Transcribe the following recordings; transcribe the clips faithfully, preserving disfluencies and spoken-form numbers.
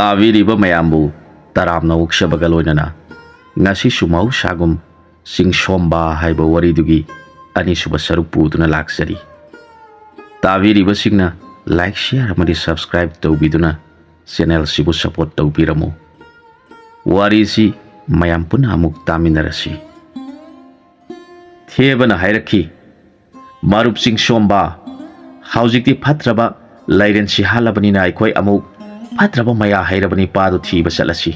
ꯇꯥꯕꯤꯔꯤꯕ ꯃꯌꯥꯝꯕꯨ ꯇꯔꯥꯝꯅ ꯑꯣꯛꯆꯕꯒ ꯂꯣꯏꯅꯅ ꯉꯁꯤꯁꯨ ꯃꯍꯧꯁꯥꯒꯨꯝ ꯆꯤꯡꯁꯣꯝꯕ ꯍꯥꯏꯕ ꯋꯥꯔꯤꯗꯨꯒꯤ ꯑꯅꯤꯁꯨꯕ ꯁꯔꯨꯛ ꯄꯨꯗꯨꯅ ꯂꯥꯛꯆꯔꯤ꯫ ꯇꯥꯕꯤꯔꯤꯕꯁꯤꯡꯅ like, share ꯑꯃꯗꯤ subscribe ꯇꯧꯕꯤꯗꯨꯅ channel ꯁꯤꯕꯨ support ꯇꯧꯕꯤꯔꯝꯃꯨ꯫ ꯋꯥꯔꯤꯁꯤ ꯃꯌꯥꯝ ꯄꯨꯟꯅ ꯑꯃꯨꯛ ꯇꯥꯃꯤꯟꯅꯔꯁꯤ꯫ ꯊꯦꯕꯅ ꯍꯥꯏꯔꯛꯈꯤ, "ꯃꯔꯨꯞ ꯆꯤꯡꯁꯣꯝꯕ, ꯍꯧꯖꯤꯛꯇꯤ ꯐꯠꯇ꯭ꯔꯕ ꯂꯥꯏꯔꯦꯟ ꯁꯤꯍꯥꯜꯂꯕꯅꯤꯅ ꯑꯩꯈꯣꯏ ꯑꯃꯨꯛ ꯐꯠꯇ꯭ꯔꯕ ꯃꯌꯥ ꯍꯩꯔꯕ ꯅꯤꯄꯥꯗꯨ ꯊꯤꯕ ꯆꯠꯂꯁꯤ꯫"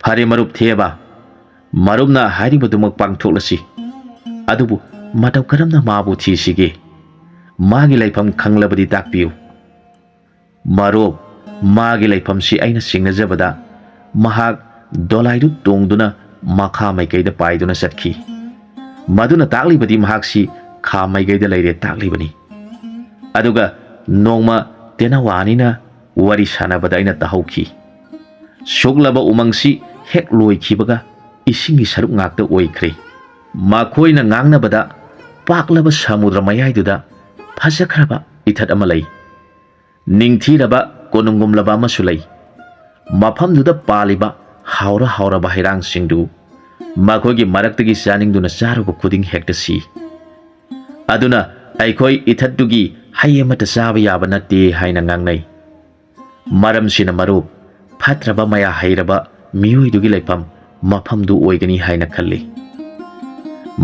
"ꯐꯔꯦ ꯃꯔꯨꯞ ꯊꯦꯕ, ꯃꯔꯨꯞꯅ ꯍꯥꯏꯔꯤꯕꯗꯨꯃꯛ ꯄꯥꯡꯊꯣꯛꯂꯁꯤ꯫ ꯑꯗꯨꯕꯨ ꯃꯇꯧ ꯀꯔꯝꯅ ꯃꯥꯕꯨ ꯊꯤꯁꯤꯒꯦ? ꯃꯥꯒꯤ ꯂꯩꯐꯝ ꯈꯪꯂꯕꯗꯤ ꯇꯥꯛꯄꯤꯌꯨ꯫" "ꯃꯔꯨꯞ, ꯃꯥꯒꯤ ꯂꯩꯐꯝꯁꯤ ꯑꯩꯅ ꯆꯤꯡꯅꯖꯕꯗ ꯃꯍꯥꯛ ꯗꯣꯂꯥꯏꯗꯨ ꯇꯣꯡꯗꯨꯅ ꯃꯈꯥ ꯃꯥꯏꯀꯩꯗ ꯄꯥꯏꯗꯨꯅ ꯆꯠꯈꯤ꯫ ꯃꯗꯨꯅ ꯇꯥꯛꯂꯤꯕꯗꯤ ꯃꯍꯥꯛꯁꯤ ꯈꯥ ꯃꯥꯏꯀꯩꯗ ꯂꯩꯔꯦ ꯇꯥꯛꯂꯤꯕꯅꯤ꯫ ꯑꯗꯨꯒ ꯅꯣꯡꯃ ꯇꯦꯅꯋꯥ ꯑꯅꯤꯅ ꯋꯥꯔꯤ ꯁꯥꯟꯅꯕꯗ ꯑꯩꯅ ꯇꯥꯍꯧꯈꯤ꯫ ꯁꯨꯛꯂꯕ ꯎꯃꯪꯁꯤ ꯍꯦꯛ ꯂꯣꯏꯈꯤꯕꯒ ꯏꯁꯤꯡꯒꯤ ꯁꯔꯨꯛ ꯉꯥꯛꯇ ꯑꯣꯏꯈ꯭ꯔꯦ꯫ ꯃꯈꯣꯏꯅ ꯉꯥꯡꯅꯕꯗ ꯄꯥꯛꯂꯕ ꯁꯃꯨꯗ꯭ꯔ ꯃꯌꯥꯏꯗꯨꯗ ꯐꯖꯈ꯭ꯔꯕ ꯏꯊꯠ ꯑꯃ ꯂꯩ꯫ ꯅꯤꯡꯊꯤꯔꯕ ꯀꯣꯅꯨꯡꯒꯨꯝꯂꯕ ꯑꯃꯁꯨ ꯂꯩ꯫ ꯃꯐꯝꯗꯨꯗ ꯄꯥꯜꯂꯤꯕ ꯍꯥꯎꯔ ꯍꯥꯎꯔꯕ ꯍꯩꯔꯥꯡꯁꯤꯡꯗꯨ ꯃꯈꯣꯏꯒꯤ ꯃꯔꯛꯇꯒꯤ ꯆꯥꯅꯤꯡꯗꯨꯅ ꯆꯥꯔꯨꯕ ꯈꯨꯗꯤꯡ ꯍꯦꯛꯇ ꯁꯤ꯫ ꯑꯗꯨꯅ ꯑꯩꯈꯣꯏ ꯏꯊꯠꯇꯨꯒꯤ ꯍꯩ ꯑꯃꯠꯇ ꯆꯥꯕ ꯌꯥꯕ ꯅꯠꯇꯦ ꯍꯥꯏꯅ ꯉꯥꯡꯅꯩ꯫ ꯃꯔꯝꯁꯤꯅ ꯃꯔꯨꯞ, ꯐꯠꯇ꯭ꯔꯕ ꯃꯌꯥ ꯍꯩꯔꯕ ꯃꯤꯑꯣꯏꯗꯨꯒꯤ ꯂꯩꯐꯝ ꯃꯐꯝꯗꯨ ꯑꯣꯏꯒꯅꯤ ꯍꯥꯏꯅ ꯈꯜꯂꯤ꯫"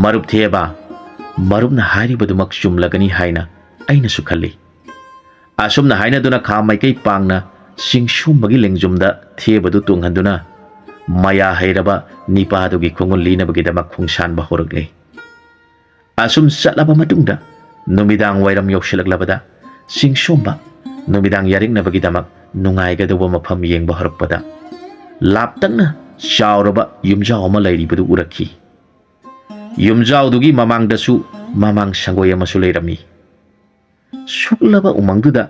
"ꯃꯔꯨꯞ ꯊꯦꯕ, ꯃꯔꯨꯞꯅ ꯍꯥꯏꯔꯤꯕꯗꯨꯃꯛ ꯆꯨꯝꯂꯒꯅꯤ ꯍꯥꯏꯅ ꯑꯩꯅꯁꯨ ꯈꯜꯂꯤ꯫" ꯑꯁꯨꯝꯅ ꯍꯥꯏꯅꯗꯨꯅ ꯈꯥ ꯃꯥꯏꯀꯩ ꯄꯥꯡꯅ ꯆꯤꯡꯁꯣꯝꯕꯒꯤ ꯂꯦꯡꯖꯨꯝꯗ ꯊꯦꯕꯗꯨ ꯇꯣꯡꯍꯟꯗꯨꯅ ꯃꯌꯥ ꯍꯩꯔꯕ ꯅꯤꯄꯥꯗꯨꯒꯤ ꯈꯣꯡꯒꯨꯜ ꯂꯤꯅꯕꯒꯤꯗꯃꯛ ꯈꯣꯡꯁꯥꯟꯕ ꯍꯧꯔꯛꯂꯦ꯫ ꯑꯁꯨꯝ ꯆꯠꯂꯕ ꯃꯇꯨꯡꯗ ꯅꯨꯃꯤꯗꯥꯡ ꯋꯥꯏꯔꯝ ꯌꯧꯁꯤꯜꯂꯛꯂꯕꯗ ꯆꯤꯡꯁꯣꯝꯕ ꯅꯨꯃꯤꯗꯥꯡ ꯌꯥꯔꯦꯛꯅꯕꯒꯤꯗꯃꯛ ꯅꯨꯡꯉꯥꯏꯒꯗꯧꯕ ꯃꯐꯝ ꯌꯦꯡꯕ ꯍꯧꯔꯛꯄꯗ ꯂꯥꯞꯇꯛꯅ ꯆꯥꯎꯔꯕ ꯌꯨꯝꯖꯥꯎ ꯑꯃ ꯂꯩꯔꯤꯕꯗꯨ ꯎꯔꯛꯈꯤ꯫ ꯌꯨꯝꯖꯥꯎꯗꯨꯒꯤ ꯃꯃꯥꯡꯗꯁꯨ ꯃꯃꯥꯡ ꯁꯪꯒꯣꯏ ꯑꯃꯁꯨ ꯂꯩꯔꯝꯃꯤ꯫ ꯁꯨꯛꯂꯕ ꯎꯃꯪꯗꯨꯗ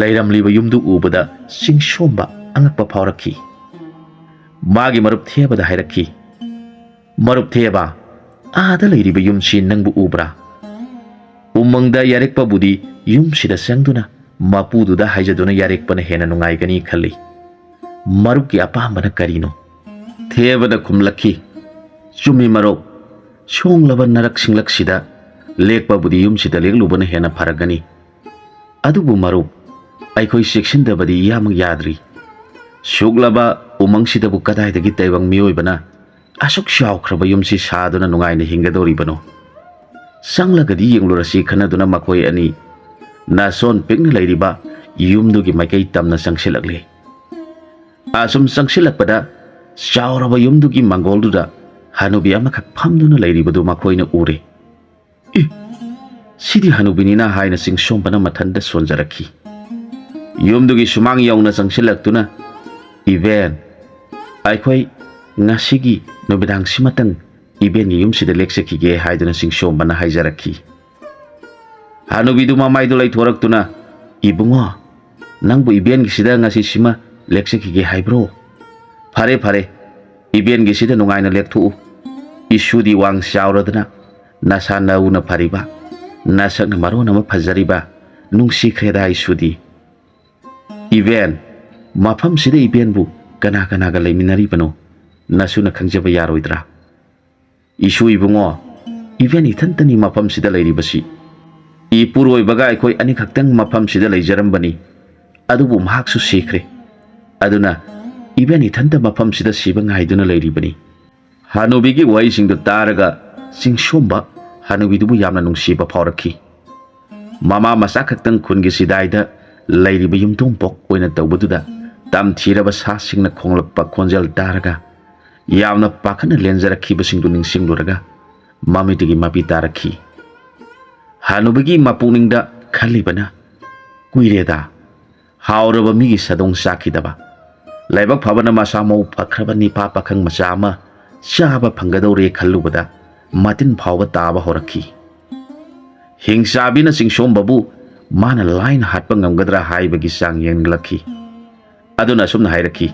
ꯂꯩꯔꯝꯂꯤꯕ ꯌꯨꯝꯗꯨ ꯎꯕꯗ ꯆꯤꯡꯁꯣꯝꯕ ꯑꯉꯛꯄ ꯐꯥꯎꯔꯛꯈꯤ꯫ ꯃꯥꯒꯤ ꯃꯔꯨꯞ ꯊꯦꯕꯗ ꯍꯥꯏꯔꯛꯈꯤ, "ꯃꯔꯨꯞ ꯊꯦꯕ, ꯑꯥꯗ ꯂꯩꯔꯤꯕ ꯌꯨꯝꯁꯤ ꯅꯪꯕꯨ ꯎꯕ꯭ꯔꯥ? ꯎꯃꯪꯗ ꯌꯥꯔꯦꯛꯄꯕꯨꯗꯤ ꯌꯨꯝꯁꯤꯗ ꯆꯪꯗꯨꯅ ꯃꯄꯨꯗꯨꯗ ꯍꯥꯏꯖꯗꯨꯅ ꯌꯥꯔꯦꯛꯄꯅ ꯍꯦꯟꯅ ꯅꯨꯡꯉꯥꯏꯒꯅꯤ ꯈꯜꯂꯤ꯫ "ꯃꯔꯨꯞꯀꯤ ꯑꯄꯥꯝꯕꯅ ꯀꯔꯤꯅꯣ?" ꯊꯦꯕꯅ ꯈꯨꯝꯂꯛꯈꯤ, "ꯆꯨꯝꯃꯤ ꯃꯔꯨꯞ, ꯁꯣꯡꯂꯕ ꯅꯔꯛ ꯁꯤꯡꯂꯛꯁꯤꯗ ꯂꯦꯛꯄꯕꯨꯗꯤ ꯌꯨꯝꯁꯤꯗ ꯂꯦꯛꯂꯨꯕꯅ ꯍꯦꯟꯅ ꯐꯔꯒꯅꯤ꯫ ꯑꯗꯨꯕꯨ ꯃꯔꯨꯞ, ꯑꯩꯈꯣꯏ ꯆꯦꯛꯁꯤꯟꯗꯕꯗꯤ ꯏꯌꯥꯃꯛ ꯌꯥꯗ꯭ꯔꯤ꯫ ꯁꯨꯛꯂꯕ ꯎꯃꯪꯁꯤꯗꯕꯨ ꯀꯗꯥꯏꯗꯒꯤ ꯇꯥꯏꯕꯪ ꯃꯤꯑꯣꯏꯕꯅ ꯑꯁꯨꯛ ꯆꯥꯎꯈ꯭ꯔꯕ ꯌꯨꯝꯁꯤ ꯁꯥꯗꯨꯅ ꯅꯨꯡꯉꯥꯏꯅ ꯍꯤꯡꯒꯗꯧꯔꯤꯕꯅꯣ? ꯆꯪꯂꯒꯗꯤ ꯌꯦꯡꯂꯨꯔꯁꯤ" ꯈꯟꯅꯗꯨꯅ ꯃꯈꯣꯏ ꯑꯅꯤ ꯅꯥꯁꯣꯟ ꯄꯤꯛꯅ ꯂꯩꯔꯤꯕ ꯌꯨꯝꯗꯨꯒꯤ ꯃꯥꯏꯀꯩ ꯇꯝꯅ ꯆꯪꯁꯤꯜꯂꯛꯂꯦ꯫ ꯑꯁꯨꯝ ꯆꯪꯁꯤꯜꯂꯛꯄꯗ ꯆꯥꯎꯔꯕ ꯌꯨꯝꯗꯨꯒꯤ ꯃꯥꯡꯒꯣꯜꯗꯨꯗ ꯍꯅꯨꯕꯤ ꯑꯃꯈꯛ ꯐꯝꯗꯨꯅ ꯂꯩꯔꯤꯕꯗꯨ ꯃꯈꯣꯏꯅ ꯎꯔꯦ꯫ "ꯑꯦ, ꯁꯤꯗꯤ ꯍꯅꯨꯕꯤꯅꯤꯅ" ꯍꯥꯏꯅ ꯆꯤꯡꯁꯣꯝꯕꯅ ꯃꯊꯟꯇ ꯁꯣꯟꯖꯔꯛꯈꯤ꯫ ꯌꯨꯝꯗꯨꯒꯤ ꯁꯨꯃꯥꯡ ꯌꯧꯅ ꯆꯪꯁꯤꯜꯂꯛꯇꯨꯅ, "ꯏꯕꯦꯟ, ꯑꯩꯈꯣꯏ ꯉꯁꯤꯒꯤ ꯅꯨꯃꯤꯗꯥꯡꯁꯤꯃꯇꯪ ꯏꯕꯦꯟꯒꯤ ꯌꯨꯝꯁꯤꯗ ꯂꯦꯛꯆꯈꯤꯒꯦ" ꯍꯥꯏꯗꯨꯅ ꯆꯤꯡꯁꯣꯝꯕꯅ ꯍꯥꯏꯖꯔꯛꯈꯤ꯫ ꯍꯅꯨꯕꯤꯗꯨ ꯃꯃꯥꯏꯗꯨ ꯂꯩꯊꯣꯔꯛꯇꯨꯅ, "ꯏꯕꯨꯡꯉꯣ, ꯅꯪꯕꯨ ꯏꯕꯦꯟꯒꯤꯁꯤꯗ ꯉꯁꯤꯁꯤꯃ ꯂꯦꯛꯆꯈꯤꯒꯦ ꯍꯥꯏꯕ꯭ꯔꯣ? ꯐꯔꯦ ꯐꯔꯦ, ꯏꯕꯦꯟꯒꯤꯁꯤꯗ ꯅꯨꯡꯉꯥꯏꯅ ꯂꯦꯛꯊꯣꯛꯎ꯫ ꯏꯁꯨꯗꯤ ꯋꯥꯡ ꯆꯥꯎꯔꯗꯅ, ꯅꯁꯥ ꯅꯎꯅ ꯐꯔꯤꯕ, ꯅꯁꯛꯅ ꯃꯔꯣꯟ ꯑꯃ ꯐꯖꯔꯤꯕ, ꯅꯨꯡꯁꯤꯈ꯭ꯔꯦꯗ ꯏꯁꯨꯗꯤ꯫ ꯏꯕꯦꯟ, ꯃꯐꯝꯁꯤꯗ ꯏꯕꯦꯟꯕꯨ ꯀꯅꯥ ꯀꯅꯥꯒ ꯂꯩꯃꯤꯟꯅꯔꯤꯕꯅꯣ? ꯅꯁꯨꯅ ꯈꯪꯖꯕ ꯌꯥꯔꯣꯏꯗ꯭ꯔꯥ?" "ꯏꯁꯨ ꯏꯕꯨꯡꯉꯣ, ꯏꯕꯦꯟ ꯏꯊꯟꯇꯅꯤ ꯃꯐꯝꯁꯤꯗ ꯂꯩꯔꯤꯕꯁꯤ꯫ ꯏꯄꯨꯔꯣꯏꯕꯒ ꯑꯩꯈꯣꯏ ꯑꯅꯤꯈꯛꯇꯪ ꯃꯐꯝꯁꯤꯗ ꯂꯩꯖꯔꯝꯕꯅꯤ, ꯑꯗꯨꯕꯨ ꯃꯍꯥꯛꯁꯨ ꯁꯤꯈ꯭ꯔꯦ꯫ ꯑꯗꯨꯅ ꯏꯕꯦꯟ ꯏꯊꯟꯇ ꯃꯐꯝꯁꯤꯗ ꯁꯤꯕ ꯉꯥꯏꯗꯨꯅ ꯂꯩꯔꯤꯕꯅꯤ"꯫ ꯍꯅꯨꯕꯤꯒꯤ ꯋꯥꯍꯩꯁꯤꯡꯗꯨ ꯇꯥꯔꯒ ꯆꯤꯡꯁꯣꯝꯕ ꯍꯅꯨꯕꯤꯗꯨꯕꯨ ꯌꯥꯝꯅ ꯅꯨꯡꯁꯤꯕ ꯐꯥꯎꯔꯛꯈꯤ꯫ ꯃꯃꯥ ꯃꯆꯥ ꯈꯛꯇꯪ ꯈꯨꯟꯒꯤ ꯁꯤꯗꯥꯏꯗ ꯂꯩꯔꯤꯕ ꯌꯨꯝꯊꯣꯡꯄꯣꯛ ꯑꯣꯏꯅ ꯇꯧꯕꯗꯨꯗ ꯇꯝꯊꯤꯔꯕ ꯁꯥꯁꯤꯡꯅ ꯈꯣꯡꯂꯛꯄ ꯈꯣꯟꯖꯦꯜ ꯇꯥꯔꯒ ꯌꯥꯝꯅ ꯄꯥꯈꯠꯅ ꯂꯦꯟꯖꯔꯛꯈꯤꯕꯁꯤꯡꯗꯨ ꯅꯤꯡꯁꯤꯡꯂꯨꯔꯒ ꯃꯃꯤꯠꯇꯒꯤ ꯃꯄꯤ ꯇꯥꯔꯛꯈꯤ꯫ ꯍꯅꯨꯕꯤꯒꯤ ꯃꯄꯨꯛꯅꯤꯡꯗ ꯈꯜꯂꯤꯕꯅ, "ꯀꯨꯏꯔꯦꯗ ꯍꯥꯎꯔꯕ ꯃꯤꯒꯤ ꯁꯥꯗꯣꯡ ꯆꯥꯈꯤꯗꯕ꯫ ꯂꯥꯏꯕꯛ ꯐꯕꯅ ꯃꯁꯥ ꯃꯎ ꯐꯈ꯭ꯔꯕ ꯅꯤꯄꯥ ꯄꯥꯈꯪ ꯃꯆꯥ ꯑꯃ ꯆꯥꯕ ꯐꯪꯒꯗꯧꯔꯦ" ꯈꯜꯂꯨꯕꯗ ꯃꯇꯤꯟ ꯐꯥꯎꯕ ꯇꯥꯕ ꯍꯧꯔꯛꯈꯤ꯫ ꯍꯤꯡꯆꯥꯕꯤꯅ ꯆꯤꯡꯁꯣꯝꯕꯕꯨ ꯃꯥꯅ ꯂꯥꯏꯅ ꯍꯥꯠꯄ ꯉꯝꯒꯗ꯭ꯔꯥ ꯍꯥꯏꯕꯒꯤ ꯆꯥꯡ ꯌꯦꯡꯂꯛꯈꯤ꯫ ꯑꯗꯨꯅ ꯑꯁꯨꯝꯅ ꯍꯥꯏꯔꯛꯈꯤ,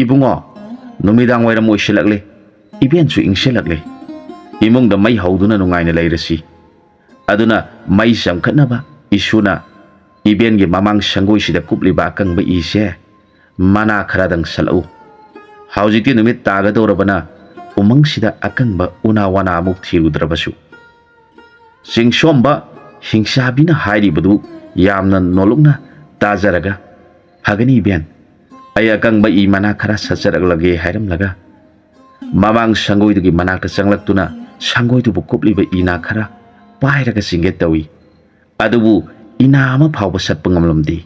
"ꯏꯕꯨꯡꯉꯣ, ꯅꯨꯃꯤꯗꯥꯡ ꯋꯥꯏꯔꯝ ꯑꯣꯏꯁꯤꯜꯂꯛꯂꯦ, ꯏꯕꯦꯟꯁꯨ ꯏꯪꯁꯤꯜꯂꯛꯂꯦ꯫ ꯏꯃꯨꯡꯗ ꯃꯩ ꯍꯧꯗꯨꯅ ꯅꯨꯡꯉꯥꯏꯅ ꯂꯩꯔꯁꯤ꯫ ꯑꯗꯨꯅ ꯃꯩ ꯆꯝꯈꯠꯅꯕ ꯏꯁꯨꯅ ꯏꯕꯦꯟꯒꯤ ꯃꯃꯥꯡ ꯁꯪꯒꯣꯏꯁꯤꯗ ꯀꯨꯞꯂꯤꯕ ꯑꯀꯪꯕ ꯏꯁꯦ ꯃꯅꯥ ꯈꯔꯗꯪ ꯁꯠꯂꯛꯎ꯫ ꯍꯧꯖꯤꯛꯇꯤ ꯅꯨꯃꯤꯠ ꯇꯥꯒꯗꯧꯔꯕꯅ ꯎꯃꯪꯁꯤꯗ ꯑꯀꯪꯕ ꯎꯅꯥ ꯋꯥꯅꯥ ꯑꯃꯨꯛ ꯊꯤꯔꯨꯗ꯭ꯔꯕꯁꯨ꯫ ꯆꯤꯡꯁꯣꯝꯕ ꯍꯤꯡꯆꯥꯕꯤꯅ ꯍꯥꯏꯔꯤꯕꯗꯨ ꯌꯥꯝꯅ ꯅꯣꯂꯨꯛꯅ ꯇꯥꯖꯔꯒ, "ꯐꯒꯅꯤ ꯏꯕꯦꯟ, ꯑꯩ ꯑꯀꯪꯕ ꯏ ꯃꯅꯥ ꯈꯔ ꯁꯠꯆꯔꯛꯂꯒꯦ" ꯍꯥꯏꯔꯝꯂꯒ, ꯃꯃꯥꯡ ꯁꯪꯒꯣꯏꯗꯨꯒꯤ ꯃꯅꯥꯛꯇ ꯆꯪꯂꯛꯇꯨꯅ ꯁꯪꯒꯣꯏꯗꯨꯕꯨ ꯀꯨꯞꯂꯤꯕ ꯏꯅꯥ ꯈꯔ ꯄꯥꯏꯔꯒ ꯆꯤꯡꯒꯦ ꯇꯧꯏ꯫ ꯑꯗꯨꯕꯨ ꯏꯅꯥ ꯑꯃ ꯐꯥꯎꯕ ꯁꯠꯄ ꯉꯝꯂꯝꯗꯦ꯫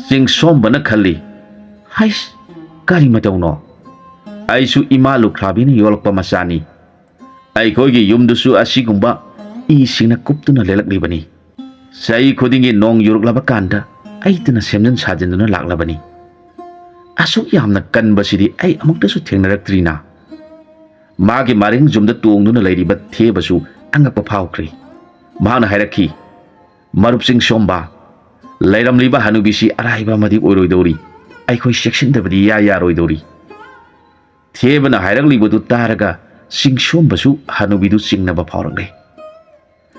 ꯆꯤꯡꯁꯣꯝꯕꯅ ꯈꯜꯂꯤ, "ꯍꯩꯁ, ꯀꯔꯤ ꯃꯇꯧꯅꯣ? ꯑꯩꯁꯨ ꯏꯃꯥ ꯂꯨꯈ꯭ꯔꯥꯕꯤꯅ ꯌꯣꯜꯂꯛꯄ ꯃꯆꯥꯅꯤ꯫ ꯑꯩꯈꯣꯏꯒꯤ ꯌꯨꯝꯗꯨꯁꯨ ꯑꯁꯤꯒꯨꯝꯕ ꯏꯁꯤꯡꯅ ꯀꯨꯞꯇꯨꯅ ꯂꯦꯜꯂꯛꯂꯤꯕꯅꯤ꯫ ꯆꯍꯤ ꯈꯨꯗꯤꯡꯒꯤ ꯅꯣꯡ ꯌꯨꯔꯛꯂꯕ ꯀꯥꯟꯗ ꯑꯩꯇꯅ ꯁꯦꯝꯖꯤꯟ ꯁꯥꯖꯤꯟꯗꯨꯅ ꯂꯥꯛꯂꯕꯅꯤ꯫ ꯑꯁꯨꯛ ꯌꯥꯝꯅ ꯀꯟꯕꯁꯤꯗꯤ ꯑꯩ ꯑꯃꯨꯛꯇꯁꯨ ꯊꯦꯡꯅꯔꯛꯇ꯭ꯔꯤꯅ"꯫ ꯃꯥꯒꯤ ꯃꯔꯤꯡ ꯖꯨꯝꯗ ꯇꯣꯡꯗꯨꯅ ꯂꯩꯔꯤꯕ ꯊꯦꯕꯁꯨ ꯑꯉꯛꯄ ꯐꯥꯎꯈ꯭ꯔꯤ꯫ ꯃꯍꯥꯛꯅ ꯍꯥꯏꯔꯛꯈꯤ, "ꯃꯔꯨꯞ ꯆꯤꯡꯁꯣꯝꯕ, ꯂꯩꯔꯝꯂꯤꯕ ꯍꯅꯨꯕꯤꯁꯤ ꯑꯔꯥꯏꯕ ꯑꯃꯗꯤ ꯑꯣꯏꯔꯣꯏꯗꯧꯔꯤ꯫ ꯑꯩꯈꯣꯏ ꯆꯦꯛꯁꯤꯟꯗꯕꯗꯤ ꯏꯌꯥ ꯌꯥꯔꯣꯏꯗꯧꯔꯤ"꯫ ꯊꯦꯕꯅ ꯍꯥꯏꯔꯛꯂꯤꯕꯗꯨ ꯇꯥꯔꯒ ꯆꯤꯡꯁꯣꯝꯕꯁꯨ ꯍꯅꯨꯕꯤꯗꯨ ꯆꯤꯡꯅꯕ ꯐꯥꯎꯔꯛꯂꯦ꯫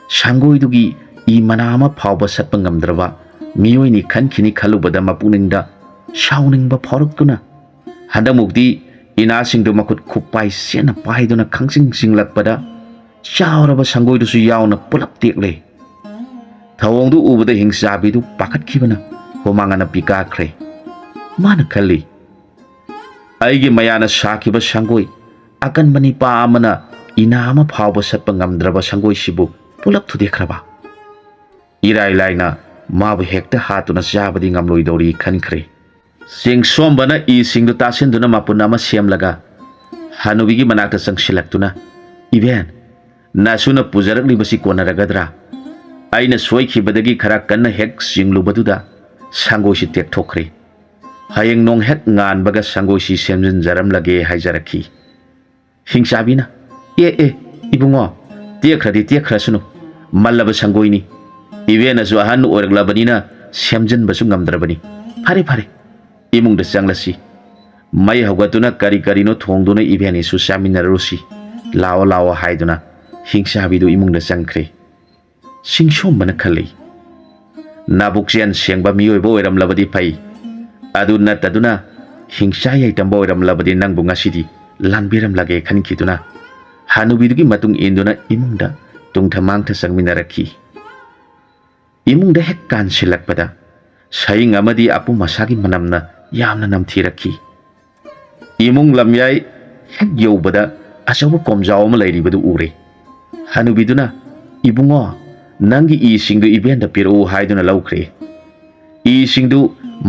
ꯁꯪꯒꯣꯏꯗꯨꯒꯤ ꯏ ꯃꯅꯥ ꯑꯃ ꯐꯥꯎꯕ ꯁꯠꯄ ꯉꯝꯗ꯭ꯔꯕ ꯃꯤꯑꯣꯏꯅꯤ ꯈꯟꯈꯤꯅꯤ ꯈꯜꯂꯨꯕꯗ ꯃꯄꯨꯛꯅꯤꯡꯗ ꯁꯥꯎꯅꯤꯡꯕ ꯐꯥꯎꯔꯛꯇꯨꯅ, ꯍꯟꯗꯛꯃꯨꯛꯇꯤ ꯏꯅꯥꯁꯤꯡꯗꯨ ꯃꯈꯨꯠ ꯈꯨꯄꯥꯏ ꯆꯦꯠꯅ ꯄꯥꯏꯗꯨꯅ ꯈꯪꯆꯤꯡ ꯆꯤꯡꯂꯛꯄꯗ, ꯆꯥꯎꯔꯕ ꯁꯪꯒꯣꯏꯗꯨꯁꯨ ꯌꯥꯎꯅ ꯄꯨꯂꯞ ꯇꯦꯛꯂꯦ꯫ ꯊꯧꯑꯣꯡꯗꯨ ꯎꯕꯗ ꯍꯤꯡꯆꯥꯕꯤꯗꯨ ꯄꯥꯈꯠꯈꯤꯕꯅ ꯍꯨꯃꯥꯡ ꯑꯅꯞꯄꯤ ꯀꯥꯈ꯭ꯔꯦ꯫ ꯃꯥꯅ ꯈꯜꯂꯤ, "ꯑꯩꯒꯤ ꯃꯌꯥꯅ ꯁꯥꯈꯤꯕ ꯁꯪꯒꯣꯏ, ꯑꯀꯟꯕ ꯅꯤꯄꯥ ꯑꯃꯅ ꯏꯅꯥ ꯑꯃ ꯐꯥꯎꯕ ꯁꯠꯄ ꯉꯝꯗ꯭ꯔꯕ ꯁꯪꯒꯣꯏꯁꯤꯕꯨ ꯄꯨꯂꯞ ꯊꯨꯗꯦꯛꯈ꯭ꯔꯕ? ꯏꯔꯥꯏ ꯂꯥꯏꯅ ꯃꯥꯕꯨ ꯍꯦꯛꯇ ꯍꯥꯠꯇꯨꯅ ꯆꯥꯕꯗꯤ ꯉꯝꯂꯣꯏꯗꯧꯔꯤ" ꯈꯟꯈ꯭ꯔꯦ꯫ ꯆꯤꯡꯁꯣꯝꯕꯅ ꯏꯁꯤꯡꯗꯨ ꯇꯥꯁꯤꯟꯗꯨꯅ ꯃꯄꯨꯟ ꯑꯃ ꯁꯦꯝꯂꯒ ꯍꯅꯨꯕꯤꯒꯤ ꯃꯅꯥꯛꯇ ꯆꯪꯁꯤꯜꯂꯛꯇꯨꯅ, "ꯏꯕꯦꯟ, ꯅꯁꯨꯅ ꯄꯨꯖꯔꯛꯂꯤꯕꯁꯤ ꯀꯣꯟꯅꯔꯒꯗ꯭ꯔꯥ? ꯑꯩꯅ ꯁꯣꯏꯈꯤꯕꯗꯒꯤ ꯈꯔ ꯀꯟꯅ ꯍꯦꯛ ꯆꯤꯡꯂꯨꯕꯗꯨꯗ ꯁꯪꯒꯣꯏꯁꯤ ꯇꯦꯛꯊꯣꯛꯈ꯭ꯔꯦ꯫ ꯍꯌꯦꯡ ꯅꯣꯡ ꯍꯦꯛ ꯉꯥꯟꯕꯒ ꯁꯪꯒꯣꯏꯁꯤ ꯁꯦꯝꯖꯤꯟꯖꯔꯝꯂꯒꯦ" ꯍꯥꯏꯖꯔꯛꯈꯤ꯫ ꯍꯤꯡꯆꯥꯕꯤꯅ, "ꯑꯦ ꯑꯦ, ꯏꯕꯨꯡꯉꯣ, ꯇꯦꯛꯈ꯭ꯔꯗꯤ ꯇꯦꯛꯈ꯭ꯔꯁꯅꯨ, ꯃꯜꯂꯕ ꯁꯪꯒꯣꯏꯅꯤ꯫ ꯏꯕꯦꯟꯅꯁꯨ ꯑꯍꯟ ꯑꯣꯏꯔꯛꯂꯕꯅꯤꯅ ꯁꯦꯝꯖꯤꯟꯕꯁꯨ ꯉꯝꯗ꯭ꯔꯕꯅꯤ꯫ ꯐꯔꯦ ꯐꯔꯦ, ꯏꯃꯨꯡꯗ ꯆꯪꯂꯁꯤ꯫ ꯃꯩ ꯍꯧꯒꯠꯇꯨꯅ ꯀꯔꯤ ꯀꯔꯤꯅꯣ ꯊꯣꯡꯗꯨꯅ ꯏꯕꯦꯟꯅꯤꯁꯨ ꯆꯥꯃꯤꯟꯅꯔꯨꯔꯁꯤ꯫ ꯂꯥꯛꯑꯣ ꯂꯥꯛꯑꯣ" ꯍꯥꯏꯗꯨꯅ ꯍꯤꯡꯆꯥꯕꯤꯗꯨ ꯏꯃꯨꯡꯗ ꯆꯪꯈ꯭ꯔꯦ꯫ ꯆꯤꯡꯁꯣꯝꯕꯅ ꯈꯜꯂꯤ, "ꯅꯥꯕꯨꯛꯆꯦꯜ ꯁꯦꯡꯕ ꯃꯤꯑꯣꯏꯕ ꯑꯣꯏꯔꯝꯂꯕꯗꯤ ꯐꯩ, ꯑꯗꯨ ꯅꯠꯇꯗꯨꯅ ꯍꯤꯡꯆꯥ ꯌꯥꯏꯇꯝꯕ ꯑꯣꯏꯔꯝꯂꯕꯗꯤ ꯅꯪꯕꯨ ꯉꯁꯤꯗꯤ ꯂꯥꯟꯕꯤꯔꯝꯂꯒꯦ ꯈꯟꯈꯤꯗꯨꯅ ꯍꯅꯨꯕꯤꯗꯨꯒꯤ ꯃꯇꯨꯡ ꯏꯟꯗꯨꯅ ꯏꯃꯨꯡꯗ ꯇꯨꯡꯊ ꯃꯥꯡꯊ ꯆꯪꯃꯤꯟꯅꯔꯛꯈꯤ꯫ ꯏꯃꯨꯡꯗ ꯍꯦꯛ ꯀꯥꯟꯁꯤꯜꯂꯛꯄꯗ ꯁꯌꯤꯡ ꯑꯃꯗꯤ ꯑꯄꯨꯝ ꯑꯁꯥꯒꯤ ꯃꯅꯝꯅ ꯌꯥꯝꯅ ꯅꯝꯊꯤꯔꯛꯈꯤ꯫ ꯏꯃꯨꯡ ꯂꯝꯌꯥꯏ ꯍꯦꯛ ꯌꯧꯕꯗ ꯑꯆꯧꯕ ꯀꯣꯝꯖꯥꯎ ꯑꯃ ꯂꯩꯔꯤꯕꯗꯨ ꯎꯔꯦ꯫ ꯍꯅꯨꯕꯤꯗꯨꯅ, "ꯏꯕꯨꯡꯉꯣ, ꯅꯪꯒꯤ ꯏꯁꯤꯡꯗꯨ ꯏꯕꯦꯟꯗ ꯄꯤꯔꯛꯎ" ꯍꯥꯏꯗꯨꯅ ꯂꯧꯈ꯭ꯔꯦ꯫ ꯏꯁꯤꯡꯗꯨ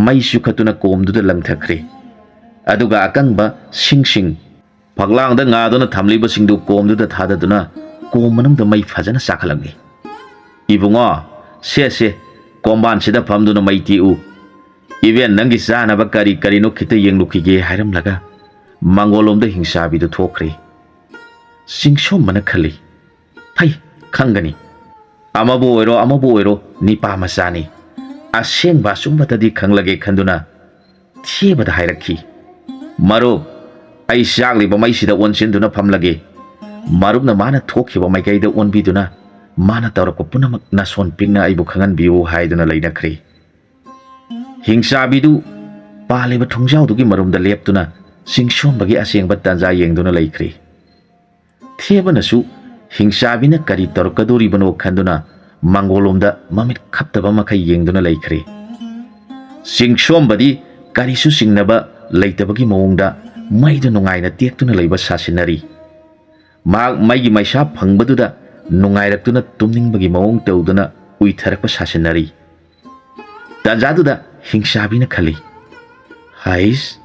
ꯃꯩ ꯆꯨꯈꯠꯇꯨꯅ ꯀꯣꯝꯗꯨꯗ ꯂꯪꯊꯈ꯭ꯔꯦ꯫ ꯑꯗꯨꯒ ꯑꯀꯪꯕ ꯁꯤꯡꯁꯤꯡ ꯐꯛꯂꯥꯡꯗ ꯉꯥꯗꯨꯅ ꯊꯝꯂꯤꯕꯁꯤꯡꯗꯨ ꯀꯣꯝꯗꯨꯗ ꯊꯥꯗꯗꯨꯅ ꯀꯣꯝ ꯃꯅꯨꯡꯗ ꯃꯩ ꯐꯖꯅ ꯆꯥꯈꯠꯂꯝꯃꯤ꯫ "ꯏꯕꯨꯡꯉꯣ, ꯁꯦ ꯁꯦ, ꯀꯣꯝꯕꯥꯟꯁꯤꯗ ꯐꯝꯗꯨꯅ ꯃꯩ ꯇꯦꯛꯎ꯫ ꯏꯕꯦꯟ ꯅꯪꯒꯤ ꯆꯥꯅꯕ ꯀꯔꯤ ꯀꯔꯤꯅꯣ ꯈꯤꯇ ꯌꯦꯡꯂꯨꯈꯤꯒꯦ" ꯍꯥꯏꯔꯝꯂꯒ ꯃꯥꯡꯒꯣꯜꯂꯣꯝꯗ ꯍꯤꯡꯆꯥꯕꯤꯗꯨ ꯊꯣꯛꯈ꯭ꯔꯦ꯫ ꯆꯤꯡꯁꯣꯝꯕꯅ ꯈꯜꯂꯤ, "ꯐꯩ, ꯈꯪꯒꯅꯤ꯫ ꯑꯃꯕꯨ ꯑꯣꯏꯔꯣ ꯑꯃꯕꯨ ꯑꯣꯏꯔꯣ ꯅꯤꯄꯥ ꯃꯆꯥꯅꯤ꯫ ꯑꯁꯦꯡꯕ ꯑꯆꯨꯝꯕꯇꯗꯤ ꯈꯪꯂꯒꯦ" ꯈꯟꯗꯨꯅ ꯊꯦꯕꯗ ꯍꯥꯏꯔꯛꯈꯤ, "ꯃꯔꯨꯞ, ꯑꯩ ꯆꯥꯛꯂꯤꯕ ꯃꯩꯁꯤꯗ ꯑꯣꯟꯁꯤꯟꯗꯨꯅ ꯐꯝꯂꯒꯦ꯫ ꯃꯔꯨꯞꯅ ꯃꯥꯅ ꯊꯣꯛꯈꯤꯕ ꯃꯥꯏꯀꯩꯗ ꯑꯣꯟꯕꯤꯗꯨꯅ ꯃꯥꯅ ꯇꯧꯔꯛꯄ ꯄꯨꯝꯅꯃꯛ ꯅꯥꯁꯣꯟ ꯄꯤꯛꯅ ꯑꯩꯕꯨ ꯈꯪꯍꯟꯕꯤꯌꯨ" ꯍꯥꯏꯗꯨꯅ ꯂꯩꯅꯈ꯭ꯔꯦ꯫ ꯍꯤꯡꯆꯥꯕꯤꯗꯨ ꯄꯥꯜꯂꯤꯕ ꯊꯣꯡꯖꯥꯎꯗꯨꯒꯤ ꯃꯔꯨꯝꯗ ꯂꯦꯞꯇꯨꯅ ꯆꯤꯡꯁꯣꯝꯕꯒꯤ ꯑꯁꯦꯡꯕ ꯇꯥꯟꯖꯥ ꯌꯦꯡꯗꯨꯅ ꯂꯩꯈ꯭ꯔꯦ꯫ ꯊꯦꯕꯅꯁꯨ ꯍꯤꯡꯆꯥꯕꯤꯅ ꯀꯔꯤ ꯇꯧꯔꯛꯀꯗꯣꯔꯤꯕꯅꯣ ꯈꯟꯗꯨꯅ ꯃꯥꯡꯒꯣꯜꯂꯣꯝꯗ ꯃꯃꯤꯠ ꯈꯞꯇꯕ ꯃꯈꯩ ꯌꯦꯡꯗꯨꯅ ꯂꯩꯈ꯭ꯔꯦ꯫ ꯆꯤꯡꯁꯣꯝꯕꯗꯤ ꯀꯔꯤꯁꯨ ꯆꯤꯡꯅꯕ ꯂꯩꯇꯕꯒꯤ ꯃꯑꯣꯡꯗ ꯃꯩꯗꯨ ꯅꯨꯡꯉꯥꯏꯅ ꯇꯦꯛꯇꯨꯅ ꯂꯩꯕ ꯁꯥꯁꯤꯟꯅꯔꯤ꯫ ꯃꯍꯥꯛ ꯃꯩꯒꯤ ꯃꯩꯁꯥ ꯐꯪꯕꯗꯨꯗ ꯅꯨꯡꯉꯥꯏꯔꯛꯇꯨꯅ ꯇꯨꯝꯅꯤꯡꯕꯒꯤ ꯃꯑꯣꯡ ꯇꯧꯗꯨꯅ ꯎꯏꯊꯔꯛꯄ ꯁꯥꯁꯤꯟꯅꯔꯤ꯫ ꯇꯥꯟꯖꯥꯗꯨꯗ ꯍꯤꯡꯆꯥꯕꯤꯅ ꯈꯜꯂꯤ, "ꯍꯩꯁ,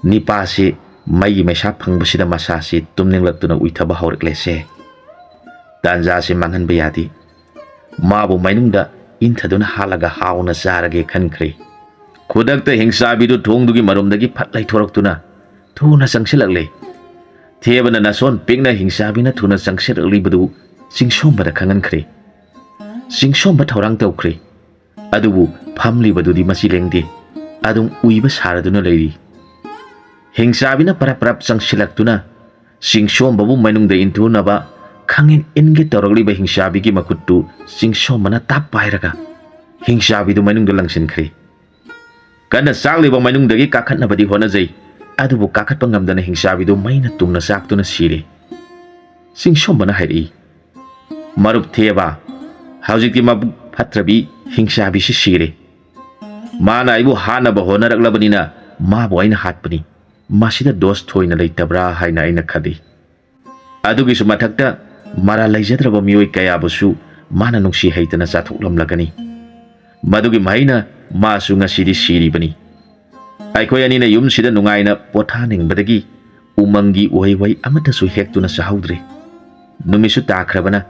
ꯅꯤꯄꯥꯁꯤ ꯃꯩꯒꯤ ꯃꯩꯁꯥ ꯐꯪꯕꯁꯤꯗ ꯃꯁꯥꯁꯤ ꯇꯨꯝꯅꯤꯡꯂꯛꯇꯨꯅ ꯎꯏꯊꯕ ꯍꯧꯔꯛꯂꯦꯁꯦ꯫ ꯇꯥꯟꯖꯥꯁꯤ ꯃꯥꯡꯍꯟꯕ ꯌꯥꯗꯦ꯫ ꯃꯥꯕꯨ ꯃꯅꯨꯡꯗ ꯏꯟꯊꯗꯨꯅ ꯍꯥꯠꯂꯒ ꯍꯥꯎꯅ ꯆꯥꯔꯒꯦ" ꯈꯟꯈ꯭ꯔꯦ꯫ ꯈꯨꯗꯛꯇ ꯍꯤꯡꯆꯥꯕꯤꯗꯨ ꯊꯣꯡꯗꯨꯒꯤ ꯃꯔꯨꯝꯗꯒꯤ ꯐꯠ ꯂꯩꯊꯣꯔꯛꯇꯨꯅ ꯊꯨꯅ ꯆꯪꯁꯤꯜꯂꯛꯂꯦ꯫ ꯊꯦꯕꯅ ꯅꯥꯁꯣꯟ ꯄꯤꯛꯅ ꯍꯤꯡꯆꯥꯕꯤꯅ ꯊꯨꯅ ꯆꯪꯁꯤꯜꯂꯛꯂꯤꯕꯗꯨ ꯆꯤꯡꯁꯣꯝꯕꯗ ꯈꯪꯍꯟꯈ꯭ꯔꯦ꯫ ꯆꯤꯡꯁꯣꯝꯕ ꯊꯧꯔꯥꯡ ꯇꯧꯈ꯭ꯔꯦ꯫ ꯑꯗꯨꯕꯨ ꯐꯝꯂꯤꯕꯗꯨꯗꯤ ꯃꯆꯤ ꯂꯦꯡꯗꯦ꯫ ꯑꯗꯨꯝ ꯎꯏꯕ ꯁꯥꯔꯗꯨꯅ ꯂꯩꯔꯤ꯫ ꯍꯤꯡꯆꯥꯕꯤꯅ ꯄꯔꯞ ꯄꯔꯞ ꯆꯪꯁꯤꯜꯂꯛꯇꯨꯅ ꯆꯤꯡꯁꯣꯝꯕꯕꯨ ꯃꯅꯨꯡꯗ ꯏꯟꯊꯨꯅꯕ ꯈꯪꯏꯟ ꯏꯟꯒꯦ ꯇꯧꯔꯛꯂꯤꯕ ꯍꯤꯡꯆꯥꯕꯤꯒꯤ ꯃꯈꯨꯠꯇꯨ ꯆꯤꯡꯁꯣꯝꯕꯅ ꯇꯥꯞ ꯄꯥꯏꯔꯒ ꯍꯤꯡꯆꯥꯕꯤꯗꯨ ꯃꯅꯨꯡꯗ ꯂꯪꯁꯤꯟꯈ꯭ꯔꯦ꯫ ꯀꯟꯅ ꯆꯥꯛꯂꯤꯕ ꯃꯅꯨꯡꯗꯒꯤ ꯀꯥꯈꯠꯅꯕꯗꯤ ꯍꯣꯠꯅꯖꯩ, ꯑꯗꯨꯕꯨ ꯀꯥꯈꯠꯄ ꯉꯝꯗꯅ ꯍꯤꯡꯆꯥꯕꯤꯗꯨ ꯃꯩꯅ ꯇꯨꯝꯅ ꯆꯥꯛꯇꯨꯅ ꯁꯤꯔꯦ꯫ ꯆꯤꯡꯁꯣꯝꯕꯅ ꯍꯥꯏꯔꯛꯏ, "ꯃꯔꯨꯞ ꯊꯦꯕ, ꯍꯧꯖꯤꯛꯇꯤ ꯃꯕꯨꯛ ꯐꯠꯇ꯭ꯔꯕꯤ ꯍꯤꯡꯆꯥꯕꯤꯁꯤ ꯁꯤꯔꯦ꯫ ꯃꯥꯅ ꯑꯩꯕꯨ ꯍꯥꯠꯅꯕ ꯍꯣꯠꯅꯔꯛꯂꯕꯅꯤꯅ ꯃꯥꯕꯨ ꯑꯩꯅ ꯍꯥꯠꯄꯅꯤ꯫ ꯃꯁꯤꯗ ꯗꯣꯁ ꯊꯣꯏꯅ ꯂꯩꯇꯕ꯭ꯔꯥ ꯍꯥꯏꯅ ꯑꯩꯅ ꯈꯜꯂꯤ꯫ ꯑꯗꯨꯒꯤꯁꯨ ꯃꯊꯛꯇ ꯃꯔꯥꯜ ꯂꯩꯖꯗ꯭ꯔꯕ ꯃꯤꯑꯣꯏ ꯀꯌꯥꯕꯨꯁꯨ ꯃꯥꯅ ꯅꯨꯡꯁꯤ ꯍꯩꯇꯅ ꯆꯥꯊꯣꯛꯂꯝꯂꯒꯅꯤ꯫ ꯃꯗꯨꯒꯤ ꯃꯍꯩꯅ ꯃꯥꯁꯨ ꯉꯁꯤꯗꯤ ꯁꯤꯔꯤꯕꯅꯤ꯫ ꯑꯩꯈꯣꯏ ꯑꯅꯤꯅ ꯌꯨꯝꯁꯤꯗ ꯅꯨꯡꯉꯥꯏꯅ ꯄꯣꯊꯥꯅꯤꯡꯕꯗꯒꯤ ꯎꯃꯪꯒꯤ ꯎꯍꯩ ꯋꯥꯍꯩ ꯑꯃꯠꯇꯁꯨ ꯍꯦꯛꯇꯨꯅ ꯆꯥꯍꯧꯗ꯭ꯔꯦ꯫ ꯅꯨꯃꯤꯠꯁꯨ ꯇꯥꯈ꯭ꯔꯕꯅ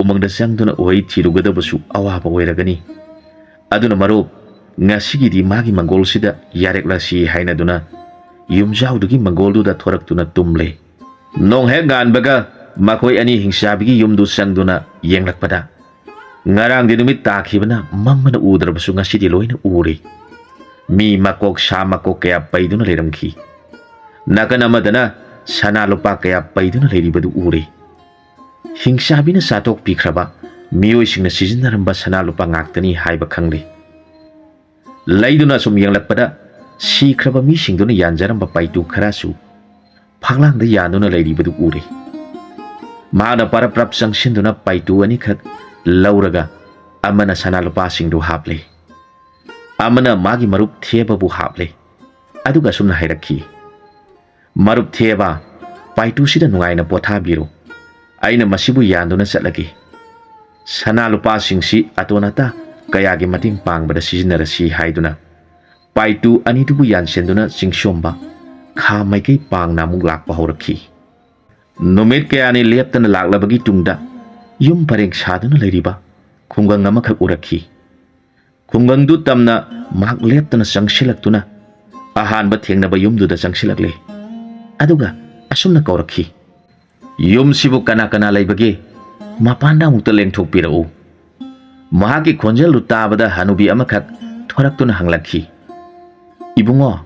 ꯎꯃꯪꯗ ꯆꯪꯗꯨꯅ ꯎꯍꯩ ꯊꯤꯔꯨꯒꯗꯕꯁꯨ ꯑꯋꯥꯕ ꯑꯣꯏꯔꯒꯅꯤ꯫ ꯑꯗꯨꯅ ꯃꯔꯨꯞ, ꯉꯁꯤꯒꯤꯗꯤ ꯃꯥꯒꯤ ꯃꯪꯒꯣꯜꯁꯤꯗ ꯌꯥꯔꯦꯛꯂꯁꯤ" ꯍꯥꯏꯅꯗꯨꯅ ꯌꯨꯝꯖꯥꯎꯗꯨꯒꯤ ꯃꯪꯒꯣꯜꯗꯨꯗ ꯊꯣꯔꯛꯇꯨꯅ ꯇꯨꯝꯂꯦ꯫ ꯅꯣꯡ ꯍꯦꯛ ꯉꯥꯟꯕꯒ ꯃꯈꯣꯏ ꯑꯅꯤ ꯍꯤꯡꯆꯥꯕꯤꯒꯤ ꯌꯨꯝꯗꯨ ꯆꯪꯗꯨꯅ ꯌꯦꯡꯂꯛꯄꯗ, ꯉꯔꯥꯡꯗꯤ ꯅꯨꯃꯤꯠ ꯇꯥꯈꯤꯕꯅ ꯃꯝꯃꯅ ꯎꯗ꯭ꯔꯕꯁꯨ ꯉꯁꯤꯗꯤ ꯂꯣꯏꯅ ꯎꯔꯦ꯫ ꯃꯤ ꯃꯀꯣꯛ ꯁꯥ ꯃꯀꯣꯛ ꯀꯌꯥ ꯄꯩꯗꯨꯅ ꯂꯩꯔꯝꯈꯤ꯫ ꯅꯥꯀꯟ ꯑꯃꯗꯅ ꯁꯅꯥ ꯂꯨꯄꯥ ꯀꯌꯥ ꯄꯩꯗꯨꯅ ꯂꯩꯔꯤꯕꯗꯨ ꯎꯔꯦ꯫ ꯍꯤꯡꯆꯥꯕꯤꯅ ꯆꯥꯊꯣꯛꯄꯤꯈ꯭ꯔꯕ ꯃꯤꯑꯣꯏꯁꯤꯡꯅ ꯁꯤꯖꯤꯟꯅꯔꯝꯕ ꯁꯅꯥ ꯂꯨꯄꯥ ꯉꯥꯛꯇꯅꯤ ꯍꯥꯏꯕ ꯈꯪꯂꯦ꯫ ꯂꯩꯗꯨꯅ ꯑꯁꯨꯝ ꯌꯦꯡꯂꯛꯄꯗ, ꯁꯤꯈ꯭ꯔꯕ ꯃꯤꯁꯤꯡꯗꯨꯅ ꯌꯥꯟꯖꯔꯝꯕ ꯄꯥꯏꯇꯨ ꯈꯔꯁꯨ ꯐꯛꯂꯥꯡꯗ ꯌꯥꯟꯗꯨꯅ ꯂꯩꯔꯤꯕꯗꯨ ꯎꯔꯦ꯫ ꯃꯍꯥꯛꯅ ꯄꯔꯞ ꯄꯔꯞ ꯆꯪꯁꯤꯟꯗꯨꯅ ꯄꯥꯏꯇꯨ ꯑꯅꯤꯈꯛ ꯂꯧꯔꯒ, ꯑꯃꯅ ꯁꯅꯥ ꯂꯨꯄꯥꯁꯤꯡꯗꯨ ꯍꯥꯞꯂꯦ, ꯑꯃꯅ ꯃꯥꯒꯤ ꯃꯔꯨꯞ ꯊꯦꯕꯕꯨ ꯍꯥꯞꯂꯦ꯫ ꯑꯗꯨꯒ ꯑꯁꯨꯝꯅ ꯍꯥꯏꯔꯛꯈꯤ, "ꯃꯔꯨꯞ ꯊꯦꯕ, ꯄꯥꯏꯇꯨꯁꯤꯗ ꯅꯨꯡꯉꯥꯏꯅ ꯄꯣꯊꯥꯕꯤꯔꯣ꯫ ꯑꯩꯅ ꯃꯁꯤꯕꯨ ꯌꯥꯟꯗꯨꯅ ꯆꯠꯂꯒꯦ꯫ ꯁꯅꯥ ꯂꯨꯄꯥꯁꯤꯡꯁꯤ ꯑꯇꯣꯟ ꯑꯇꯥ ꯀꯌꯥꯒꯤ ꯃꯇꯦꯡ ꯄꯥꯡꯕꯗ ꯁꯤꯖꯤꯟꯅꯔꯁꯤ" ꯍꯥꯏꯗꯨꯅ ꯄꯥꯏꯇꯨ ꯑꯅꯤꯗꯨꯕꯨ ꯌꯥꯟꯁꯤꯟꯗꯨꯅ ꯆꯤꯡꯁꯣꯝꯕ ꯈꯥ ꯃꯥꯏꯀꯩ ꯄꯥꯡꯅ ꯑꯃꯨꯛ ꯂꯥꯛꯄ ꯍꯧꯔꯛꯈꯤ꯫ ꯅꯨꯃꯤꯠ ꯀꯌꯥꯅꯤ ꯂꯦꯞꯇꯅ ꯂꯥꯛꯂꯕꯒꯤ ꯇꯨꯡꯗ ꯌꯨꯝ ꯄꯔꯦꯡ ꯁꯥꯗꯨꯅ ꯂꯩꯔꯤꯕ ꯈꯨꯡꯒꯪ ꯑꯃꯈꯛ ꯎꯔꯛꯈꯤ꯫ ꯈꯨꯡꯒꯪꯗꯨ ꯇꯝꯅ ꯃꯍꯥꯛ ꯂꯦꯞꯇꯅ ꯆꯪꯁꯤꯜꯂꯛꯇꯨꯅ ꯑꯍꯥꯟꯕ ꯊꯦꯡꯅꯕ ꯌꯨꯝꯗꯨꯗ ꯆꯪꯁꯤꯜꯂꯛꯂꯦ꯫ ꯑꯗꯨꯒ ꯑꯁꯨꯝꯅ ꯀꯧꯔꯛꯈꯤ, "ꯌꯨꯝꯁꯤꯕꯨ ꯀꯅꯥ ꯀꯅꯥ ꯂꯩꯕꯒꯦ? ꯃꯄꯥꯟꯗ ꯑꯃꯨꯛꯇ ꯂꯦꯡꯊꯣꯛꯄꯤꯔꯛꯎ꯫" ꯃꯍꯥꯛꯀꯤ ꯈꯣꯟꯖꯦꯜꯗꯨ ꯇꯥꯕꯗ ꯍꯅꯨꯕꯤ ꯑꯃꯈꯛ ꯊꯣꯔꯛꯇꯨꯅ ꯍꯪꯂꯛꯈꯤ, "ꯏꯕꯨꯡꯉꯣ,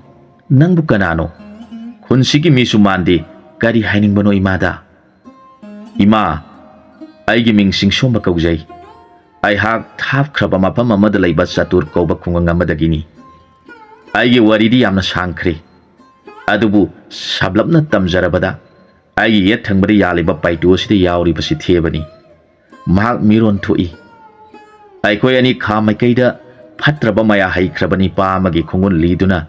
ꯅꯪꯕꯨ ꯀꯅꯥꯅꯣ? ꯈꯨꯟꯁꯤꯒꯤ ꯃꯤꯁꯨ ꯃꯥꯟꯗꯦ, ꯀꯔꯤ ꯍꯥꯏꯅꯤꯡꯕꯅꯣ ꯏꯃꯥꯗ?" "ꯏꯃꯥ, ꯑꯩꯒꯤ ꯃꯤꯡ ꯆꯤꯡꯁꯣꯝꯕ ꯀꯧꯖꯩ꯫ ꯑꯩꯍꯥꯛ ꯊꯥꯞꯈ꯭ꯔꯕ ꯃꯐꯝ ꯑꯃꯗ ꯂꯩꯕ ꯆꯇꯨꯔ ꯀꯧꯕ ꯈꯨꯡꯒꯪ ꯑꯃꯗꯒꯤꯅꯤ꯫ ꯑꯩꯒꯤ ꯋꯥꯔꯤꯗꯤ ꯌꯥꯝꯅ ꯁꯥꯡꯈ꯭ꯔꯦ, ꯑꯗꯨꯕꯨ ꯁꯝꯂꯞꯅ ꯇꯝꯖꯔꯕꯗ, ꯑꯩꯒꯤ ꯌꯦꯠ ꯊꯪꯕꯗ ꯌꯥꯜꯂꯤꯕ ꯄꯥꯏꯇꯨ ꯑꯁꯤꯗ ꯌꯥꯎꯔꯤꯕꯁꯤ ꯊꯦꯕꯅꯤ꯫ ꯃꯍꯥꯛ ꯃꯤꯔꯣꯟ ꯊꯣꯛꯏ꯫ ꯑꯩꯈꯣꯏ ꯑꯅꯤ ꯈꯥ ꯃꯥꯏꯀꯩꯗ ꯐꯠꯇ꯭ꯔꯕ ꯃꯌꯥ ꯍꯩꯈ꯭ꯔꯕ ꯅꯤꯄꯥ ꯑꯃꯒꯤ ꯈꯣꯡꯒꯨꯟ ꯂꯤꯗꯨꯅ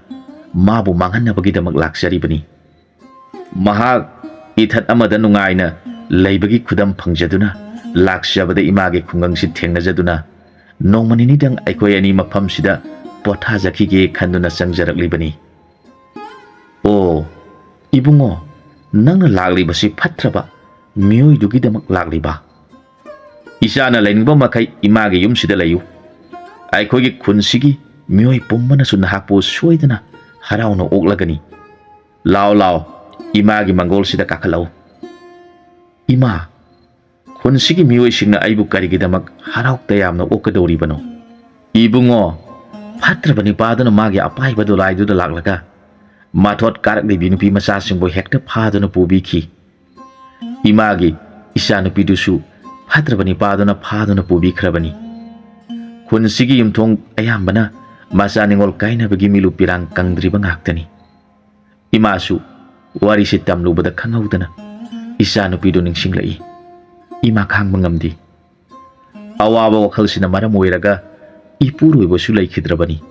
ꯃꯥꯕꯨ ꯃꯥꯡꯍꯟꯅꯕꯒꯤꯗꯃꯛ ꯂꯥꯛꯆꯔꯤꯕꯅꯤ꯫ ꯃꯍꯥꯛ ꯏꯊꯠ ꯑꯃꯗ ꯅꯨꯡꯉꯥꯏꯅ ꯂꯩꯕꯒꯤ ꯈꯨꯗꯝ ꯐꯪꯖꯗꯨꯅ ꯂꯥꯛꯆꯕꯗ ꯏꯃꯥꯒꯤ ꯈꯨꯡꯒꯪꯁꯤ ꯊꯦꯡꯅꯖꯗꯨꯅ ꯅꯣꯡꯃ ꯅꯤꯅꯤꯗꯪ ꯑꯩꯈꯣꯏ ꯑꯅꯤ ꯃꯐꯝꯁꯤꯗ ꯄꯣꯊꯥꯖꯈꯤꯒꯦ ꯈꯟꯗꯨꯅ ꯆꯪꯖꯔꯛꯂꯤꯕꯅꯤ꯫ ꯑꯣ, ꯏꯕꯨꯡꯉꯣ, ꯅꯪꯅ ꯂꯥꯛꯂꯤꯕꯁꯤ ꯐꯠꯇ꯭ꯔꯕ ꯃꯤꯑꯣꯏꯗꯨꯒꯤꯗꯃꯛ ꯂꯥꯛꯂꯤꯕ? ꯏꯆꯥꯅ ꯂꯩꯅꯤꯡꯕ ꯃꯈꯩ ꯏꯃꯥꯒꯤ ꯌꯨꯝꯁꯤꯗ ꯂꯩꯌꯨ꯫ ꯑꯩꯈꯣꯏꯒꯤ ꯈꯨꯟꯁꯤꯒꯤ ꯃꯤꯑꯣꯏ ꯄꯨꯝꯕꯅꯁꯨ ꯅꯍꯥꯛꯄꯨ ꯁꯣꯏꯗꯅ ꯍꯔꯥꯎꯅ ꯑꯣꯛꯂꯒꯅꯤ꯫ ꯂꯥꯎ ꯂꯥꯎ, ꯏꯃꯥꯒꯤ ꯃꯪꯒꯣꯜꯁꯤꯗ ꯀꯥꯈꯠꯂꯛꯎ꯫ ꯏꯃꯥ, ꯈꯨꯟꯁꯤꯒꯤ ꯃꯤꯑꯣꯏꯁꯤꯡꯅ ꯑꯩꯕꯨ ꯀꯔꯤꯒꯤꯗꯃꯛ ꯍꯔꯥꯎ ꯇꯌꯥꯝꯅ ꯑꯣꯛꯀꯗꯧꯔꯤꯕꯅꯣ? ꯏꯕꯨꯡꯉꯣ, ꯐꯠꯇ꯭ꯔꯕ ꯅꯤꯄꯥꯗꯨꯅ ꯃꯥꯒꯤ ꯑꯄꯥꯏꯕ ꯗꯣꯂꯥꯏꯗꯨꯗ ꯂꯥꯛꯂꯒ ꯃꯊꯣꯠ ꯀꯥꯔꯛꯂꯤꯕꯤ ꯅꯨꯄꯤ ꯃꯆꯥꯁꯤꯡꯕꯨ ꯍꯦꯛꯇ ꯐꯥꯗꯨꯅ ꯄꯨꯕꯤꯈꯤ꯫ ꯏꯃꯥꯒꯤ ꯏꯆꯥꯅꯨꯄꯤꯗꯨꯁꯨ ꯐꯠꯇ꯭ꯔꯕ ꯅꯤꯄꯥꯗꯨꯅ ꯐꯥꯗꯨꯅ ꯄꯨꯕꯤꯈ꯭ꯔꯕꯅꯤ꯫ ꯈꯨꯟꯁꯤꯒꯤ ꯌꯨꯝꯊꯣꯡ ꯑꯌꯥꯝꯕꯅ ꯃꯆꯥ ꯅꯤꯉꯣꯜ ꯀꯥꯏꯅꯕꯒꯤ ꯃꯤꯂꯨ ꯄꯤꯔꯥꯡ ꯀꯪꯗ꯭ꯔꯤꯕ ꯉꯥꯛꯇꯅꯤ꯫ ꯏꯃꯥꯁꯨ ꯋꯥꯔꯤꯁꯤ ꯇꯝꯂꯨꯕꯗ ꯈꯪꯍꯧꯗꯅ ꯏꯆꯥꯅꯨꯄꯤꯗꯨ ꯅꯤꯡꯁꯤꯡꯂꯛꯏ꯫ ꯏꯃꯥ ꯈꯥꯡꯕ ꯉꯝꯗꯦ꯫ ꯑꯋꯥꯕ ꯋꯥꯈꯜꯁꯤꯅ ꯃꯔꯝ ꯑꯣꯏꯔꯒ ꯏꯄꯨꯔꯣꯏꯕꯁꯨ ꯂꯩꯈꯤꯗ꯭ꯔꯕꯅꯤ꯫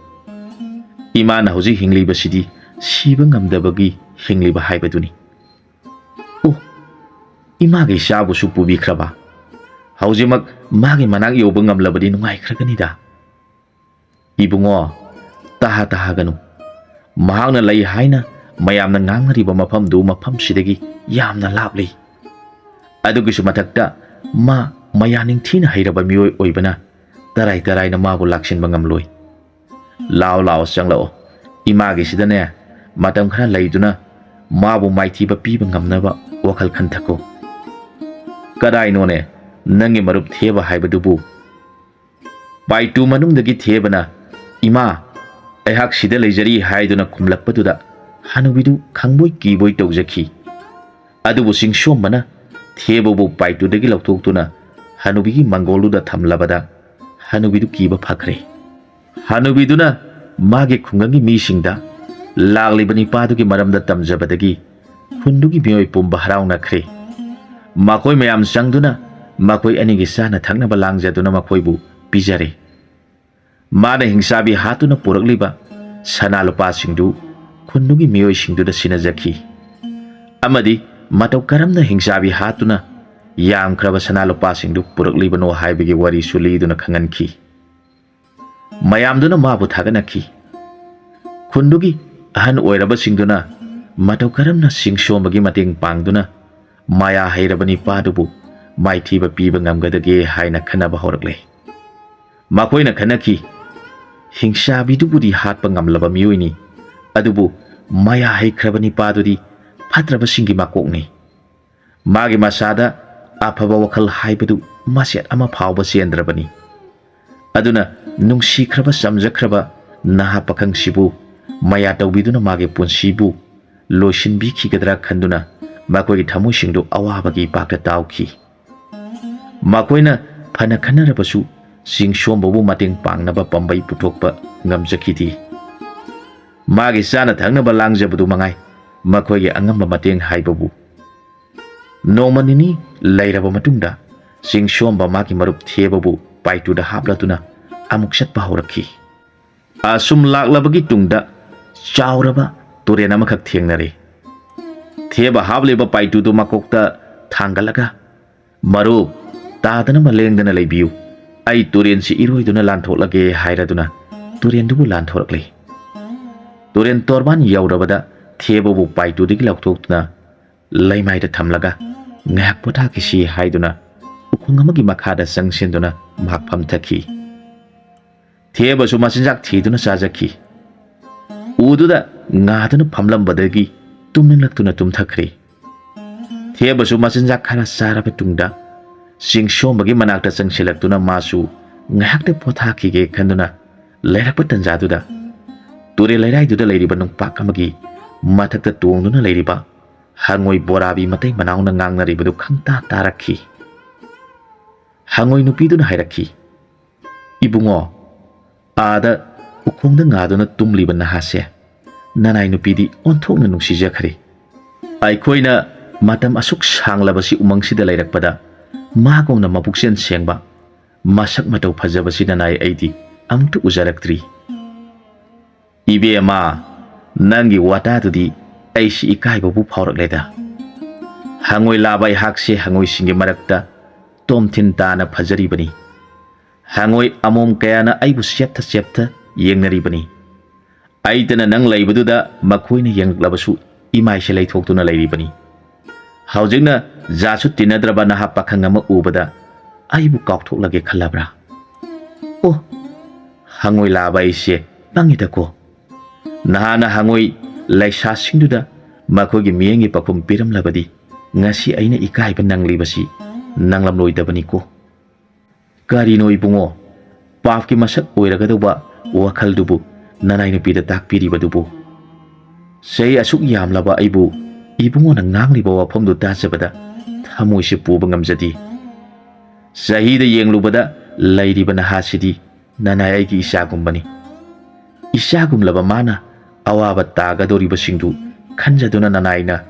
ꯏꯃꯥꯅ ꯍꯧꯖꯤꯛ ꯍꯤꯡꯂꯤꯕꯁꯤꯗꯤ ꯁꯤꯕ ꯉꯝꯗꯕꯒꯤ ꯍꯤꯡꯂꯤꯕ ꯍꯥꯏꯕꯗꯨꯅꯤ꯫ ꯑꯣ, ꯏꯃꯥꯒꯤ ꯏꯆꯥꯕꯨꯁꯨ ꯄꯨꯕꯤꯈ꯭ꯔꯕ? ꯍꯧꯖꯤꯛꯃꯛ ꯃꯥꯒꯤ ꯃꯅꯥꯛ ꯌꯧꯕ ꯉꯝꯂꯕꯗꯤ ꯅꯨꯡꯉꯥꯏꯈ꯭ꯔꯒꯅꯤꯗ꯫ ꯏꯕꯨꯡꯉꯣ, ꯇꯍꯥ ꯇꯍꯥꯒꯅꯨ꯫ ꯃꯍꯥꯛꯅ ꯂꯩ ꯍꯥꯏꯅ ꯃꯌꯥꯝꯅ ꯉꯥꯡꯅꯔꯤꯕ ꯃꯐꯝꯗꯨ ꯃꯐꯝꯁꯤꯗꯒꯤ ꯌꯥꯝꯅ ꯂꯥꯞꯂꯤ꯫ ꯑꯗꯨꯒꯤꯁꯨ ꯃꯊꯛꯇ ꯃꯥ ꯃꯌꯥ ꯅꯤꯡꯊꯤꯅ ꯍꯩꯔꯕ ꯃꯤꯑꯣꯏ ꯑꯣꯏꯕꯅ ꯇꯔꯥꯏ ꯇꯔꯥꯏꯅ ꯃꯥꯕꯨ ꯂꯥꯛꯁꯤꯟꯕ ꯉꯝꯂꯣꯏ꯫ ꯂꯥꯎ ꯂꯥꯎ ꯆꯪꯂꯛꯑꯣ꯫ ꯏꯃꯥꯒꯤꯁꯤꯗꯅꯦ ꯃꯇꯝ ꯈꯔ ꯂꯩꯗꯨꯅ ꯃꯥꯕꯨ ꯃꯥꯏꯊꯤꯕ ꯄꯤꯕ ꯉꯝꯅꯕ ꯋꯥꯈꯜ ꯈꯟꯊꯀꯣ꯫ ꯀꯗꯥꯏꯅꯣꯅꯦ ꯅꯪꯒꯤ ꯃꯔꯨꯞ ꯊꯦꯕ ꯍꯥꯏꯕꯗꯨꯕꯨ? ꯄꯥꯏꯇꯨ ꯃꯅꯨꯡꯗꯒꯤ ꯊꯦꯕꯅ, "ꯏꯃꯥ, ꯑꯩꯍꯥꯛ ꯁꯤꯗ ꯂꯩꯖꯔꯤ" ꯍꯥꯏꯗꯨꯅ ꯈꯨꯝꯂꯛꯄꯗꯨꯗ ꯍꯅꯨꯕꯤꯗꯨ ꯈꯪꯕꯣꯏ ꯀꯤꯕꯣꯏ ꯇꯧꯖꯈꯤ꯫ ꯑꯗꯨꯕꯨ ꯆꯤꯡꯁꯣꯝꯕꯅ ꯊꯦꯕꯕꯨ ꯄꯥꯏꯇꯨꯗꯒꯤ ꯂꯧꯊꯣꯛꯇꯨꯅ ꯍꯅꯨꯕꯤꯒꯤ ꯃꯪꯒꯣꯜꯗꯨꯗ ꯊꯝꯂꯕꯗ ꯍꯅꯨꯕꯤꯗꯨ ꯀꯤꯕ ꯐꯈ꯭ꯔꯦ꯫ ꯍꯅꯨꯕꯤꯗꯨꯅ ꯃꯥꯒꯤ ꯈꯨꯡꯒꯪꯒꯤ ꯃꯤꯁꯤꯡꯗ ꯂꯥꯛꯂꯤꯕ ꯅꯤꯄꯥꯗꯨꯒꯤ ꯃꯔꯝꯗ ꯇꯝꯖꯕꯗꯒꯤ ꯈꯨꯟꯗꯨꯒꯤ ꯃꯤꯑꯣꯏ ꯄꯨꯝꯕ ꯍꯔꯥꯎꯅꯈ꯭ꯔꯦ꯫ ꯃꯈꯣꯏ ꯃꯌꯥꯝ ꯆꯪꯗꯨꯅ ꯃꯈꯣꯏ ꯑꯅꯤꯒꯤ ꯆꯥꯅ ꯊꯛꯅꯕ ꯂꯥꯡꯖꯗꯨꯅ ꯃꯈꯣꯏꯕꯨ ꯄꯤꯖꯔꯦ꯫ ꯃꯥꯅ ꯍꯤꯡꯆꯥꯕꯤ ꯍꯥꯠꯇꯨꯅ ꯄꯨꯔꯛꯂꯤꯕ ꯁꯅꯥ ꯂꯨꯄꯥꯁꯤꯡꯗꯨ ꯈꯨꯟꯗꯨꯒꯤ ꯃꯤꯑꯣꯏꯁꯤꯡꯗꯨꯗ ꯁꯤꯟꯅꯖꯈꯤ꯫ ꯑꯃꯗꯤ ꯃꯇꯧ ꯀꯔꯝꯅ ꯍꯤꯡꯆꯥꯕꯤ ꯍꯥꯠꯇꯨꯅ ꯌꯥꯝꯈ꯭ꯔꯕ ꯁꯅꯥ ꯂꯨꯄꯥꯁꯤꯡꯗꯨ ꯄꯨꯔꯛꯂꯤꯕꯅꯣ ꯍꯥꯏꯕꯒꯤ ꯋꯥꯔꯤꯁꯨ ꯂꯤꯗꯨꯅ ꯈꯪꯍꯟꯈꯤ꯫ ꯃꯌꯥꯝꯗꯨꯅ ꯃꯥꯕꯨ ꯊꯥꯒꯠꯅꯈꯤ꯫ ꯈꯨꯟꯗꯨꯒꯤ ꯑꯍꯟ ꯑꯣꯏꯔꯕꯁꯤꯡꯗꯨꯅ ꯃꯇꯧ ꯀꯔꯝꯅ ꯁꯤꯡꯁꯣꯝꯕꯒꯤ ꯃꯇꯦꯡ ꯄꯥꯡꯗꯨꯅ ꯃꯌꯥ ꯍꯩꯔꯕ ꯅꯤꯄꯥꯗꯨꯕꯨ ꯃꯥꯏꯊꯤꯕ ꯄꯤꯕ ꯉꯝꯒꯗꯒꯦ ꯍꯥꯏꯅ ꯈꯟꯅꯕ ꯍꯧꯔꯛꯂꯦ꯫ ꯃꯈꯣꯏꯅ ꯈꯟꯅꯈꯤ, "ꯍꯤꯡꯆꯥꯕꯤꯗꯨꯕꯨꯗꯤ ꯍꯥꯠꯄ ꯉꯝꯂꯕ ꯃꯤꯑꯣꯏꯅꯤ, ꯑꯗꯨꯕꯨ ꯃꯌꯥ ꯍꯩꯈ꯭ꯔꯕ ꯅꯤꯄꯥꯗꯨꯗꯤ ꯐꯠꯇ꯭ꯔꯕꯁꯤꯡꯒꯤ ꯃꯀꯣꯛꯅꯤ꯫ ꯃꯥꯒꯤ ꯃꯁꯥꯗ ꯑꯐꯕ ꯋꯥꯈꯜ ꯍꯥꯏꯕꯗꯨ ꯃꯆꯦꯠ ꯑꯃ ꯐꯥꯎꯕ ꯆꯦꯟꯗ꯭ꯔꯕꯅꯤ꯫ ꯑꯗꯨꯅ ꯅꯨꯡꯁꯤꯈ꯭ꯔꯕ ꯆꯝꯖꯈ꯭ꯔꯕ ꯅꯍꯥ ꯄꯥꯈꯪꯁꯤꯕꯨ ꯃꯌꯥ ꯇꯧꯕꯤꯗꯨꯅ ꯃꯥꯒꯤ ꯄꯨꯟꯁꯤꯕꯨ ꯂꯣꯏꯁꯤꯟꯕꯤꯈꯤꯒꯗ꯭ꯔꯥ ꯈꯟꯗꯨꯅ ꯃꯈꯣꯏꯒꯤ ꯊꯃꯣꯏꯁꯤꯡꯗꯨ ꯑꯋꯥꯕꯒꯤ ꯏꯄꯥꯛꯇ ꯇꯥꯎꯈꯤ꯫ ꯃꯈꯣꯏꯅ ꯐꯅ ꯈꯟꯅꯔꯕꯁꯨ ꯆꯤꯡꯁꯣꯝꯕꯕꯨ ꯃꯇꯦꯡ ꯄꯥꯡꯅꯕ ꯄꯥꯝꯕꯩ ꯄꯨꯊꯣꯛꯄ ꯉꯝꯖꯈꯤꯗꯦ꯫ ꯃꯥꯒꯤ ꯆꯥꯅ ꯊꯛꯅꯕ ꯂꯥꯡꯖꯕꯗꯨ ꯃꯉꯥꯏ ꯃꯈꯣꯏꯒꯤ ꯑꯉꯝꯕ ꯃꯇꯦꯡ ꯍꯥꯏꯕꯕꯨ꯫ ꯅꯣꯡꯃ ꯅꯤꯅꯤ ꯂꯩꯔꯕ ꯃꯇꯨꯡꯗ ꯆꯤꯡꯁꯣꯝꯕ ꯃꯥꯒꯤ ꯃꯔꯨꯞ ꯊꯦꯕꯕꯨ ꯄꯥꯏꯇꯨꯗ ꯍꯥꯞꯂꯗꯨꯅ ꯑꯃꯨꯛ ꯆꯠꯄ ꯍꯧꯔꯛꯈꯤ꯫ ꯑꯁꯨꯝ ꯂꯥꯛꯂꯕꯒꯤ ꯇꯨꯡꯗ ꯆꯥꯎꯔꯕ ꯇꯨꯔꯦꯜ ꯑꯃꯈꯛ ꯊꯦꯡꯅꯔꯦ꯫ ꯊꯦꯕ ꯍꯥꯞꯂꯤꯕ ꯄꯥꯏꯇꯨꯗꯨ ꯃꯀꯣꯛꯇ ꯊꯥꯡꯒꯠꯂꯒ, "ꯃꯔꯨꯞ, ꯇꯥꯗꯅꯕ ꯂꯦꯡꯗꯅ ꯂꯩꯕꯤꯌꯨ, ꯑꯩ ꯇꯨꯔꯦꯜꯁꯤ ꯏꯔꯣꯏꯗꯨꯅ ꯂꯥꯟꯊꯣꯛꯂꯒꯦ" ꯍꯥꯏꯔꯗꯨꯅ ꯇꯨꯔꯦꯜꯗꯨꯕꯨ ꯂꯥꯟꯊꯣꯔꯛꯂꯦ꯫ ꯇꯨꯔꯦꯜ ꯇꯣꯔꯕꯥꯟ ꯌꯧꯔꯕꯗ ꯊꯦꯕꯕꯨ ꯄꯥꯏꯇꯨꯗꯒꯤ ꯂꯧꯊꯣꯛꯇꯨꯅ ꯂꯩꯃꯥꯏꯗ ꯊꯝꯂꯒ ꯉꯥꯏꯍꯥꯛ ꯄꯣꯊꯥꯈꯤꯁꯤ ꯍꯥꯏꯗꯨꯅ ꯎꯈꯣꯡ ꯑꯃꯒꯤ ꯃꯈꯥꯗ ꯆꯪꯁꯤꯟꯗꯨꯅ ꯃꯍꯥꯛ ꯐꯝꯊꯈꯤ꯫ ꯊꯦꯕꯁꯨ ꯃꯆꯤꯟꯖꯥꯛ ꯊꯤꯗꯨꯅ ꯆꯥꯖꯈꯤ꯫ ꯎꯗꯨꯗ ꯉꯥꯗꯨꯅ ꯐꯝꯂꯝꯕꯗꯒꯤ ꯇꯨꯝꯅꯤꯡꯂꯛꯇꯨꯅ ꯇꯨꯝꯊꯈ꯭ꯔꯦ꯫ ꯊꯦꯕꯁꯨ ꯃꯆꯤꯟꯖꯥꯛ ꯈꯔ ꯆꯥꯔꯕ ꯇꯨꯡꯗ ꯆꯤꯡꯁꯣꯝꯕꯒꯤ ꯃꯅꯥꯛꯇ ꯆꯪꯁꯤꯜꯂꯛꯇꯨꯅ ꯃꯥꯁꯨ ꯉꯥꯏꯍꯥꯛꯇ ꯄꯣꯊꯥꯈꯤꯒꯦ ꯈꯟꯗꯨꯅ ꯂꯩꯔꯛꯄ ꯇꯟꯖꯥꯗꯨꯗ ꯇꯨꯔꯦꯜ ꯂꯩꯔꯥꯏꯗꯨꯗ ꯂꯩꯔꯤꯕ ꯅꯨꯡꯄꯥꯛ ꯑꯃꯒꯤ ꯃꯊꯛꯇ ꯇꯣꯡꯗꯨꯅ ꯂꯩꯔꯤꯕ ꯍꯉꯣꯏ ꯕꯣꯔꯥꯕꯤ ꯃꯇꯩ ꯃꯅꯥꯎꯅ ꯉꯥꯡꯅꯔꯤꯕꯗꯨ ꯈꯪꯇꯥ ꯇꯥꯔꯛꯈꯤ꯫ ꯍꯉꯣꯏ ꯅꯨꯄꯤꯗꯨꯅ ꯍꯥꯏꯔꯛꯈꯤ, "ꯏꯕꯨꯡꯉꯣ, ꯑꯥꯗ ꯎꯈꯣꯡꯗ ꯉꯥꯗꯨꯅ ꯇꯨꯝꯂꯤꯕ ꯅꯍꯥꯁꯦ ꯅꯅꯥꯏ ꯅꯨꯄꯤꯗꯤ ꯑꯣꯟꯊꯣꯛꯅ ꯅꯨꯡꯁꯤꯖꯈ꯭ꯔꯦ꯫ ꯑꯩꯈꯣꯏꯅ ꯃꯇꯝ ꯑꯁꯨꯛ ꯁꯥꯡꯂꯕꯁꯤ ꯎꯃꯪꯁꯤꯗ ꯂꯩꯔꯛꯄꯗ ꯃꯥꯒꯨꯝꯅ ꯃꯄꯨꯛꯆꯦꯜ ꯁꯦꯡꯕ, ꯃꯁꯛ ꯃꯇꯧ ꯐꯖꯕꯁꯤ ꯅꯅꯥꯏ ꯑꯩꯗꯤ ꯑꯃꯨꯛꯇ ꯎꯖꯔꯛꯇ꯭ꯔꯤ꯫ ꯏꯕꯦꯝꯃ, ꯅꯪꯒꯤ ꯋꯥꯇꯥꯗꯨꯗꯤ ꯑꯩꯁꯤ ꯏꯀꯥꯏꯕꯕꯨ ꯐꯥꯎꯔꯛꯂꯦꯗ꯫ ꯍꯪꯉꯣꯏ ꯂꯥꯕ ꯑꯩꯍꯥꯛꯁꯦ ꯍꯪꯉꯣꯏꯁꯤꯡꯒꯤ ꯃꯔꯛꯇ ꯇꯣꯝꯊꯤꯟ ꯇꯥꯅ ꯐꯖꯔꯤꯕꯅꯤ꯫ ꯍꯪꯉꯣꯏ ꯑꯃꯣꯝ ꯀꯌꯥꯅ ꯑꯩꯕꯨ ꯆꯦꯞꯊ ꯆꯦꯞꯊ ꯌꯦꯡꯅꯔꯤꯕꯅꯤ꯫ ꯑꯩꯇꯅ ꯅꯪ ꯂꯩꯕꯗꯨꯗ ꯃꯈꯣꯏꯅ ꯌꯦꯡꯂꯛꯂꯕꯁꯨ ꯏꯃꯥꯏꯁꯦ ꯂꯩꯊꯣꯛꯇꯨꯅ ꯂꯩꯔꯤꯕꯅꯤ꯫ ꯍꯧꯖꯤꯛꯅ ꯖꯥꯠꯁꯨ ꯇꯤꯟꯅꯗ꯭ꯔꯕ ꯅꯍꯥ ꯄꯥꯈꯪ ꯑꯃ ꯎꯕꯗ ꯑꯩꯕꯨ ꯀꯥꯎꯊꯣꯛꯂꯒꯦ ꯈꯜꯂꯕ꯭ꯔꯥ? ꯑꯣ, ꯍꯪꯉꯣꯏ ꯂꯥꯕ ꯑꯩꯁꯦ ꯄꯪꯉꯤꯗꯀꯣ꯫ ꯅꯍꯥꯟꯅ ꯍꯪꯉꯣꯏ ꯂꯩꯁꯥꯁꯤꯡꯗꯨꯗ ꯃꯈꯣꯏꯒꯤ ꯃꯤꯠꯌꯦꯡꯒꯤ ꯄꯥꯎꯈꯨꯝ ꯄꯤꯔꯝꯂꯕꯗꯤ ꯉꯁꯤ ꯑꯩꯅ ꯏꯀꯥꯏꯕ ꯅꯪꯂꯤꯕꯁꯤ ꯅꯪꯂꯝꯂꯣꯏꯗꯕꯅꯤꯀꯣ꯫ ꯀꯔꯤꯅꯣ ꯏꯕꯨꯡꯉꯣ, ꯄꯥꯞꯀꯤ ꯃꯁꯛ ꯑꯣꯏꯔꯒꯗꯧꯕ ꯋꯥꯈꯜꯗꯨꯕꯨ ꯅꯅꯥꯏ ꯅꯨꯄꯤꯗ ꯇꯥꯛꯄꯤꯔꯤꯕꯗꯨꯕꯨ? ꯆꯍꯤ ꯑꯁꯨꯛ ꯌꯥꯝꯂꯕ ꯑꯩꯕꯨ ꯏꯕꯨꯡꯉꯣꯅ ꯉꯥꯡꯂꯤꯕ ꯋꯥꯐꯝꯗꯨ ꯇꯥꯖꯕꯗ ꯊꯃꯣꯏꯁꯦ ꯄꯨꯕ ꯉꯝꯖꯗꯦ꯫ ꯆꯍꯤꯗ ꯌꯦꯡꯂꯨꯕꯗ ꯂꯩꯔꯤꯕ ꯅꯍꯥꯁꯤꯗꯤ ꯅꯅꯥꯏ ꯑꯩꯒꯤ ꯏꯆꯥꯒꯨꯝꯕꯅꯤ꯫ ꯏꯆꯥꯒꯨꯝꯂꯕ ꯃꯥꯅ ꯑꯋꯥꯕ ꯇꯥꯒꯗꯧꯔꯤꯕꯁꯤꯡꯗꯨ ꯈꯟꯖꯗꯨꯅ ꯅꯅꯥꯏꯅ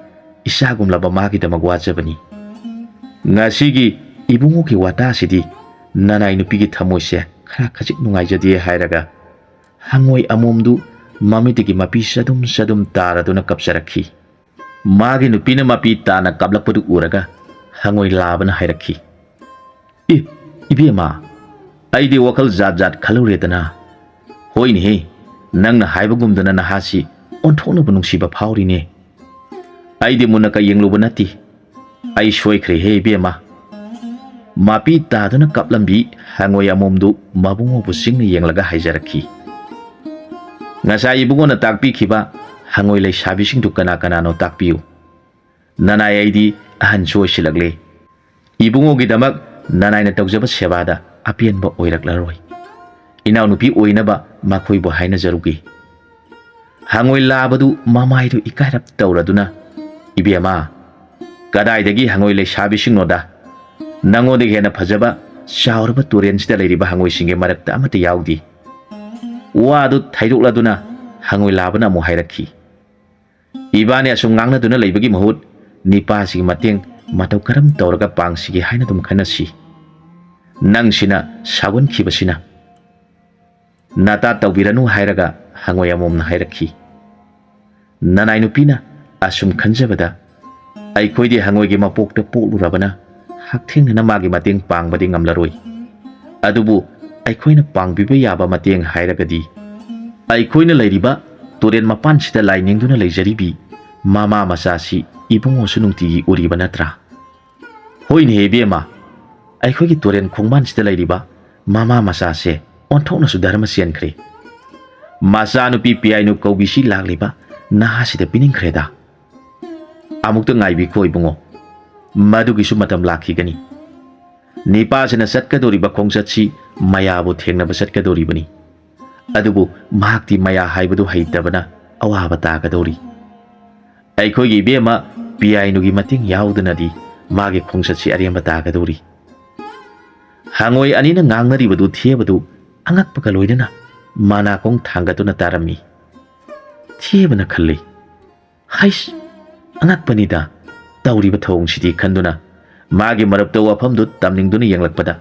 ꯏꯆꯥꯒꯨꯝꯂꯕ ꯃꯥꯒꯤꯗꯃꯛ ꯋꯥꯖꯕꯅꯤ꯫ ꯉꯁꯤꯒꯤ ꯏꯕꯨꯡꯉꯣꯒꯤ ꯋꯥꯇꯥꯁꯤꯗꯤ ꯅꯅꯥꯏ ꯅꯨꯄꯤꯒꯤ ꯊꯃꯣꯏꯁꯦ ꯈꯔ ꯈꯖꯤꯛ ꯅꯨꯡꯉꯥꯏꯖꯗꯦ ꯍꯥꯏꯔꯒ ꯍꯪꯉꯣꯏ ꯑꯃꯣꯝꯗꯨ ꯃꯃꯤꯠꯇꯒꯤ ꯃꯄꯤ ꯆꯗꯨꯝ ꯆꯗꯨꯝ ꯇꯥꯔꯗꯨꯅ ꯀꯞꯆꯔꯛꯈꯤ꯫ ꯃꯥꯒꯤ ꯅꯨꯄꯤꯅ ꯃꯄꯤ ꯇꯥꯅ ꯀꯞꯂꯛꯄꯗꯨ ꯎꯔꯒ ꯍꯪꯉꯣꯏ ꯂꯥꯕꯅ ꯍꯥꯏꯔꯛꯈꯤ, "ꯑꯦ, ꯏꯕꯦꯝꯃ, ꯑꯩꯗꯤ ꯋꯥꯈꯜ ꯖꯥꯠ ꯖꯥꯠ ꯈꯜꯂꯨꯔꯦꯗꯅ꯫ ꯍꯣꯏꯅꯦꯍꯦ, ꯅꯪꯅ ꯍꯥꯏꯕꯒꯨꯝꯗꯅ ꯅꯍꯥꯁꯤ ꯑꯣꯟꯊꯣꯛꯅꯕ ꯅꯨꯡꯁꯤꯕ ꯐꯥꯎꯔꯤꯅꯦ꯫ ꯑꯩꯗꯤ ꯃꯨꯟꯅ ꯀ ꯌꯦꯡꯂꯨꯕ ꯅꯠꯇꯦ꯫ ꯑꯩ ꯁꯣꯏꯈ꯭ꯔꯦꯍꯦ ꯏꯕꯦꯝꯃ꯫" ꯃꯄꯤ ꯇꯥꯗꯨꯅ ꯀꯞꯂꯝꯕꯤ ꯍꯪꯉꯣꯏ ꯑꯃꯣꯝꯗꯨ ꯃꯕꯨꯡꯉꯣꯕꯨ ꯆꯤꯡꯅ ꯌꯦꯡꯂꯒ ꯍꯥꯏꯖꯔꯛꯈꯤ, "ꯉꯁꯥꯏ ꯏꯕꯨꯡꯉꯣꯅ ꯇꯥꯛꯄꯤꯈꯤꯕ ꯍꯪꯉꯣꯏ ꯂꯩꯁꯥꯕꯤꯁꯤꯡꯗꯨ ꯀꯅꯥ ꯀꯅꯥꯅꯣ ꯇꯥꯛꯄꯤꯌꯨ꯫ ꯅꯅꯥꯏ ꯑꯩꯗꯤ ꯑꯍꯟꯁꯨ ꯑꯣꯏꯁꯤꯜꯂꯛꯂꯦ꯫ ꯏꯕꯨꯡꯉꯣꯒꯤꯗꯃꯛ ꯅꯅꯥꯏꯅ ꯇꯧꯖꯕ ꯁꯦꯕꯥꯗ ꯑꯄꯦꯟꯕ ꯑꯣꯏꯔꯛꯂꯔꯣꯏ꯫ ꯏꯅꯥꯎꯅꯨꯄꯤ ꯑꯣꯏꯅꯕ ꯃꯈꯣꯏꯕꯨ ꯍꯥꯏꯅꯖꯔꯨꯒꯦ꯫" ꯍꯪꯉꯣꯏ ꯂꯥꯕꯗꯨ ꯃꯃꯥꯏꯗꯨ ꯏꯀꯥꯏꯔꯞ ꯇꯧꯔꯗꯨꯅ, "ꯏꯕꯦꯝꯃ, ꯀꯗꯥꯏꯗꯒꯤ ꯍꯪꯉꯣꯏ ꯂꯩꯁꯥꯕꯤꯁꯤꯡꯅꯣꯗ? ꯅꯉꯣꯟꯗꯒꯤ ꯍꯦꯟꯅ ꯐꯖꯕ ꯆꯥꯎꯔꯕ ꯇꯨꯔꯦꯟꯁꯤꯗ ꯂꯩꯔꯤꯕ ꯍꯪꯉꯣꯏꯁꯤꯡꯒꯤ ꯃꯔꯛꯇ ꯑꯃꯠꯇ ꯌꯥꯎꯗꯦ꯫ ꯋꯥꯗꯨ ꯊꯩꯗꯣꯛꯂꯗꯨꯅ ꯍꯪꯉꯣꯏ ꯂꯥꯕꯅ ꯑꯃꯨꯛ ꯍꯥꯏꯔꯛꯈꯤ, "ꯏꯕꯥꯅꯤ ꯑꯁꯨꯝ ꯉꯥꯡꯅꯗꯨꯅ ꯂꯩꯕꯒꯤ ꯃꯍꯨꯠ ꯅꯤꯄꯥꯁꯤꯒꯤ ꯃꯇꯦꯡ ꯃꯇꯧ ꯀꯔꯝ ꯇꯧꯔꯒ ꯄꯥꯡꯁꯤꯒꯦ ꯍꯥꯏꯅ ꯑꯗꯨꯝ ꯈꯟꯅꯁꯤ꯫ ꯅꯪꯁꯤꯅ ꯁꯥꯎꯒꯟꯈꯤꯕꯁꯤꯅ"꯫ "ꯅꯇꯥ ꯇꯧꯕꯤꯔꯅꯨ" ꯍꯥꯏꯔꯒ ꯍꯪꯉꯣꯏ ꯑꯃꯣꯝꯅ ꯍꯥꯏꯔꯛꯈꯤ, "ꯅꯅꯥꯏ ꯅꯨꯄꯤꯅ ꯑꯁꯨꯝ ꯈꯟꯖꯕꯗ, ꯑꯩꯈꯣꯏꯗꯤ ꯍꯪꯉꯣꯏꯒꯤ ꯃꯄꯣꯛꯇ ꯄꯣꯛꯂꯨꯔꯕꯅ ꯍꯛꯊꯦꯡꯅꯅ ꯃꯥꯒꯤ ꯃꯇꯦꯡ ꯄꯥꯡꯕꯗꯤ ꯉꯝꯂꯔꯣꯏ꯫ ꯑꯗꯨꯕꯨ ꯑꯩꯈꯣꯏꯅ ꯄꯥꯡꯕꯤꯕ ꯌꯥꯕ ꯃꯇꯦꯡ ꯍꯥꯏꯔꯒꯗꯤ, ꯑꯩꯈꯣꯏꯅ ꯂꯩꯔꯤꯕ ꯇꯨꯔꯦꯟ ꯃꯄꯥꯟꯁꯤꯗ ꯂꯥꯏ ꯅꯤꯡꯗꯨꯅ ꯂꯩꯖꯔꯤꯕꯤ ꯃꯃꯥ ꯃꯆꯥꯁꯤ ꯏꯕꯨꯡꯉꯣꯁꯨ ꯅꯨꯡꯇꯤꯒꯤ ꯎꯔꯤꯕ ꯅꯠꯇ꯭ꯔꯥ?" "ꯍꯣꯏꯅꯦ ꯏꯕꯦꯝꯃ, ꯑꯩꯈꯣꯏꯒꯤ ꯇꯨꯔꯦꯟ ꯈꯣꯡꯕꯥꯟꯁꯤꯗ ꯂꯩꯔꯤꯕ ꯃꯃꯥ ꯃꯆꯥꯁꯦ ꯑꯣꯟꯊꯣꯛꯅꯁꯨ ꯙꯔꯃ ꯆꯦꯟꯈ꯭ꯔꯦ꯫ ꯃꯆꯥꯅꯨꯄꯤ ꯄꯤꯌꯥꯏꯅꯨ ꯀꯧꯕꯤꯁꯤ ꯂꯥꯛꯂꯤꯕ ꯅꯍꯥꯁꯤꯗ ꯄꯤꯅꯤꯡꯈ꯭ꯔꯦꯗ꯫ ꯑꯃꯨꯛꯇ ꯉꯥꯏꯕꯤꯈꯣ ꯏꯕꯨꯡꯉꯣ, ꯃꯗꯨꯒꯤꯁꯨ ꯃꯇꯝ ꯂꯥꯛꯈꯤꯒꯅꯤ꯫ ꯅꯤꯄꯥꯁꯤꯅ ꯆꯠꯀꯗꯧꯔꯤꯕ ꯈꯣꯡꯆꯠꯁꯤ ꯃꯌꯥꯕꯨ ꯊꯦꯡꯅꯕ ꯆꯠꯀꯗꯧꯔꯤꯕꯅꯤ꯫ ꯑꯗꯨꯕꯨ ꯃꯍꯥꯛꯇꯤ ꯃꯌꯥ ꯍꯥꯏꯕꯗꯨ ꯍꯩꯇꯕꯅ ꯑꯋꯥꯕ ꯇꯥꯒꯗꯧꯔꯤ꯫ ꯑꯩꯈꯣꯏꯒꯤ ꯏꯕꯦꯝꯃ ꯄꯤꯌꯥꯏꯅꯨꯒꯤ ꯃꯇꯦꯡ ꯌꯥꯎꯗꯅꯗꯤ ꯃꯥꯒꯤ ꯈꯣꯡꯆꯠꯁꯤ ꯑꯔꯦꯝꯕ ꯇꯥꯒꯗꯧꯔꯤ꯫ ꯍꯪꯉꯣꯏ ꯑꯅꯤꯅ ꯉꯥꯡꯅꯔꯤꯕꯗꯨ ꯊꯦꯕꯗꯨ ꯑꯉꯛꯄꯒ ꯂꯣꯏꯅꯅ ꯃꯅꯥꯀꯣꯡ ꯊꯥꯡꯒꯠꯇꯨꯅ ꯇꯥꯔꯝꯃꯤ꯫ ꯊꯦꯕꯅ ꯈꯜꯂꯤ, "ꯍꯩꯁ, ꯑꯉꯛꯄꯅꯤꯗ ꯇꯧꯔꯤꯕ ꯊꯧꯑꯣꯡꯁꯤꯗꯤ" ꯈꯟꯗꯨꯅ ꯃꯥꯒꯤ ꯃꯔꯨꯞꯇ ꯋꯥꯐꯝꯗꯨ ꯇꯝꯅꯤꯡꯗꯨꯅ ꯌꯦꯡꯂꯛꯄꯗ,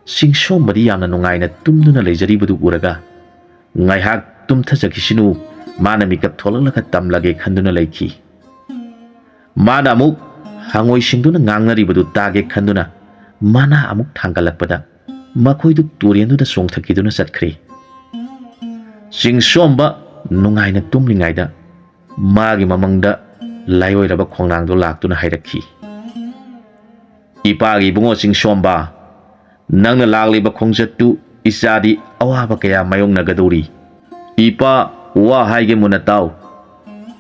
ꯆꯤꯡꯁꯣꯝꯕꯗꯤ ꯌꯥꯝꯅ ꯅꯨꯡꯉꯥꯏꯅ ꯇꯨꯝꯗꯨꯅ ꯂꯩꯖꯔꯤꯕꯗꯨ ꯎꯔꯒ, "ꯉꯥꯏꯍꯥꯛ ꯇꯨꯝꯊꯖꯈꯤꯁꯤꯅꯨ, ꯃꯥꯅ ꯃꯤꯀꯞ ꯊꯣꯛꯂꯛꯂꯒ ꯇꯝꯂꯒꯦ" ꯈꯟꯗꯨꯅ ꯂꯩꯈꯤ꯫ ꯃꯥꯅ ꯑꯃꯨꯛ ꯍꯪꯉꯣꯏꯁꯤꯡꯗꯨꯅ ꯉꯥꯡꯅꯔꯤꯕꯗꯨ ꯇꯥꯒꯦ ꯈꯟꯗꯨꯅ ꯃꯅꯥ ꯑꯃꯨꯛ ꯊꯥꯡꯒꯠꯂꯛꯄꯗ, ꯃꯈꯣꯏꯗꯨ ꯇꯨꯔꯦꯟꯗꯨꯗ ꯆꯣꯡꯊꯈꯤꯗꯨꯅ ꯆꯠꯈ꯭ꯔꯦ꯫ ꯆꯤꯡꯁꯣꯝꯕ ꯅꯨꯡꯉꯥꯏꯅ ꯇꯨꯝꯂꯤꯉꯩꯗ ꯃꯥꯒꯤ ꯃꯃꯪꯗ ꯂꯥꯏꯑꯣꯏꯔꯕ ꯈꯣꯡꯅꯥꯡꯗꯣ ꯂꯥꯛꯇꯨꯅ ꯍꯥꯏꯔꯛꯈꯤ, "ꯏꯄꯥꯒꯤ ꯏꯕꯨꯡꯉꯣ ꯆꯤꯡꯁꯣꯝꯕ, ꯅꯪꯅ ꯂꯥꯛꯂꯤꯕ ꯈꯣꯡꯆꯠꯇꯨ ꯏꯆꯥꯗꯤ ꯑꯋꯥꯕ ꯀꯌꯥ ꯃꯥꯌꯣꯛꯅꯒꯗꯧꯔꯤ꯫ ꯏꯄꯥ, ꯋꯥ ꯍꯥꯏꯒꯦ ꯃꯨꯟꯅ ꯇꯥꯎ꯫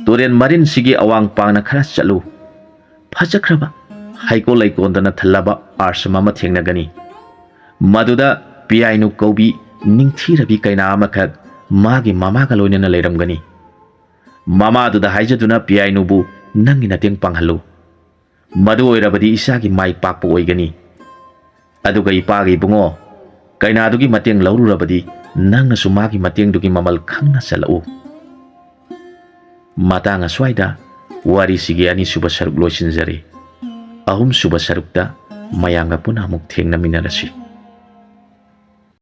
ꯇꯨꯔꯦꯟ ꯃꯔꯤꯟꯁꯤꯒꯤ ꯑꯋꯥꯡ ꯄꯥꯡꯅ ꯈꯔ ꯆꯠꯂꯨ꯫ ꯐꯖꯈ꯭ꯔꯕ ꯍꯩꯀꯣꯜ ꯂꯩꯀꯣꯜꯗꯅ ꯊꯜꯂꯕ ꯑꯥꯁ꯭ꯔꯝ ꯑꯃ ꯊꯦꯡꯅꯒꯅꯤ꯫ ꯃꯗꯨꯗ ꯄꯤꯌꯥꯏꯅꯨ ꯀꯧꯕꯤ ꯅꯤꯡꯊꯤꯔꯕꯤ ꯀꯩꯅꯥ ꯑꯃꯈꯛ ꯃꯥꯒꯤ ꯃꯃꯥꯒ ꯂꯣꯏꯅꯅ ꯂꯩꯔꯝꯒꯅꯤ꯫ ꯃꯃꯥꯗꯨꯗ ꯍꯥꯏꯖꯗꯨꯅ ꯄꯤꯌꯥꯏꯅꯨꯕꯨ ꯅꯪꯒꯤ ꯅꯇꯦꯡ ꯄꯥꯡꯍꯜꯂꯨ꯫ ꯃꯗꯨ ꯑꯣꯏꯔꯕꯗꯤ ꯏꯆꯥꯒꯤ ꯃꯥꯏ ꯄꯥꯛꯄ ꯑꯣꯏꯒꯅꯤ꯫ ꯑꯗꯨꯒ ꯏꯄꯥꯒꯤ ꯏꯕꯨꯡꯉꯣ, ꯀꯩꯅꯥꯗꯨꯒꯤ ꯃꯇꯦꯡ ꯂꯧꯔꯨꯔꯕꯗꯤ ꯅꯪꯅꯁꯨ ꯃꯥꯒꯤ ꯃꯇꯦꯡꯗꯨꯒꯤ ꯃꯃꯜ ꯈꯪꯅ ꯆꯠꯂꯛꯎ꯫ ꯃꯇꯥꯡ ꯑꯁ꯭ꯋꯥꯏꯗ ꯋꯥꯔꯤꯁꯤꯒꯤ ꯑꯅꯤꯁꯨꯕ ꯁꯔꯨꯛ ꯂꯣꯏꯁꯤꯟꯖꯔꯦ꯫ ꯑꯍꯨꯝꯁꯨꯕ ꯁꯔꯨꯛꯇ ꯃꯌꯥꯝꯒ ꯄꯨꯟꯅ ꯑꯃꯨꯛ ꯊꯦꯡꯅꯃꯤꯟꯅꯔꯁꯤ꯫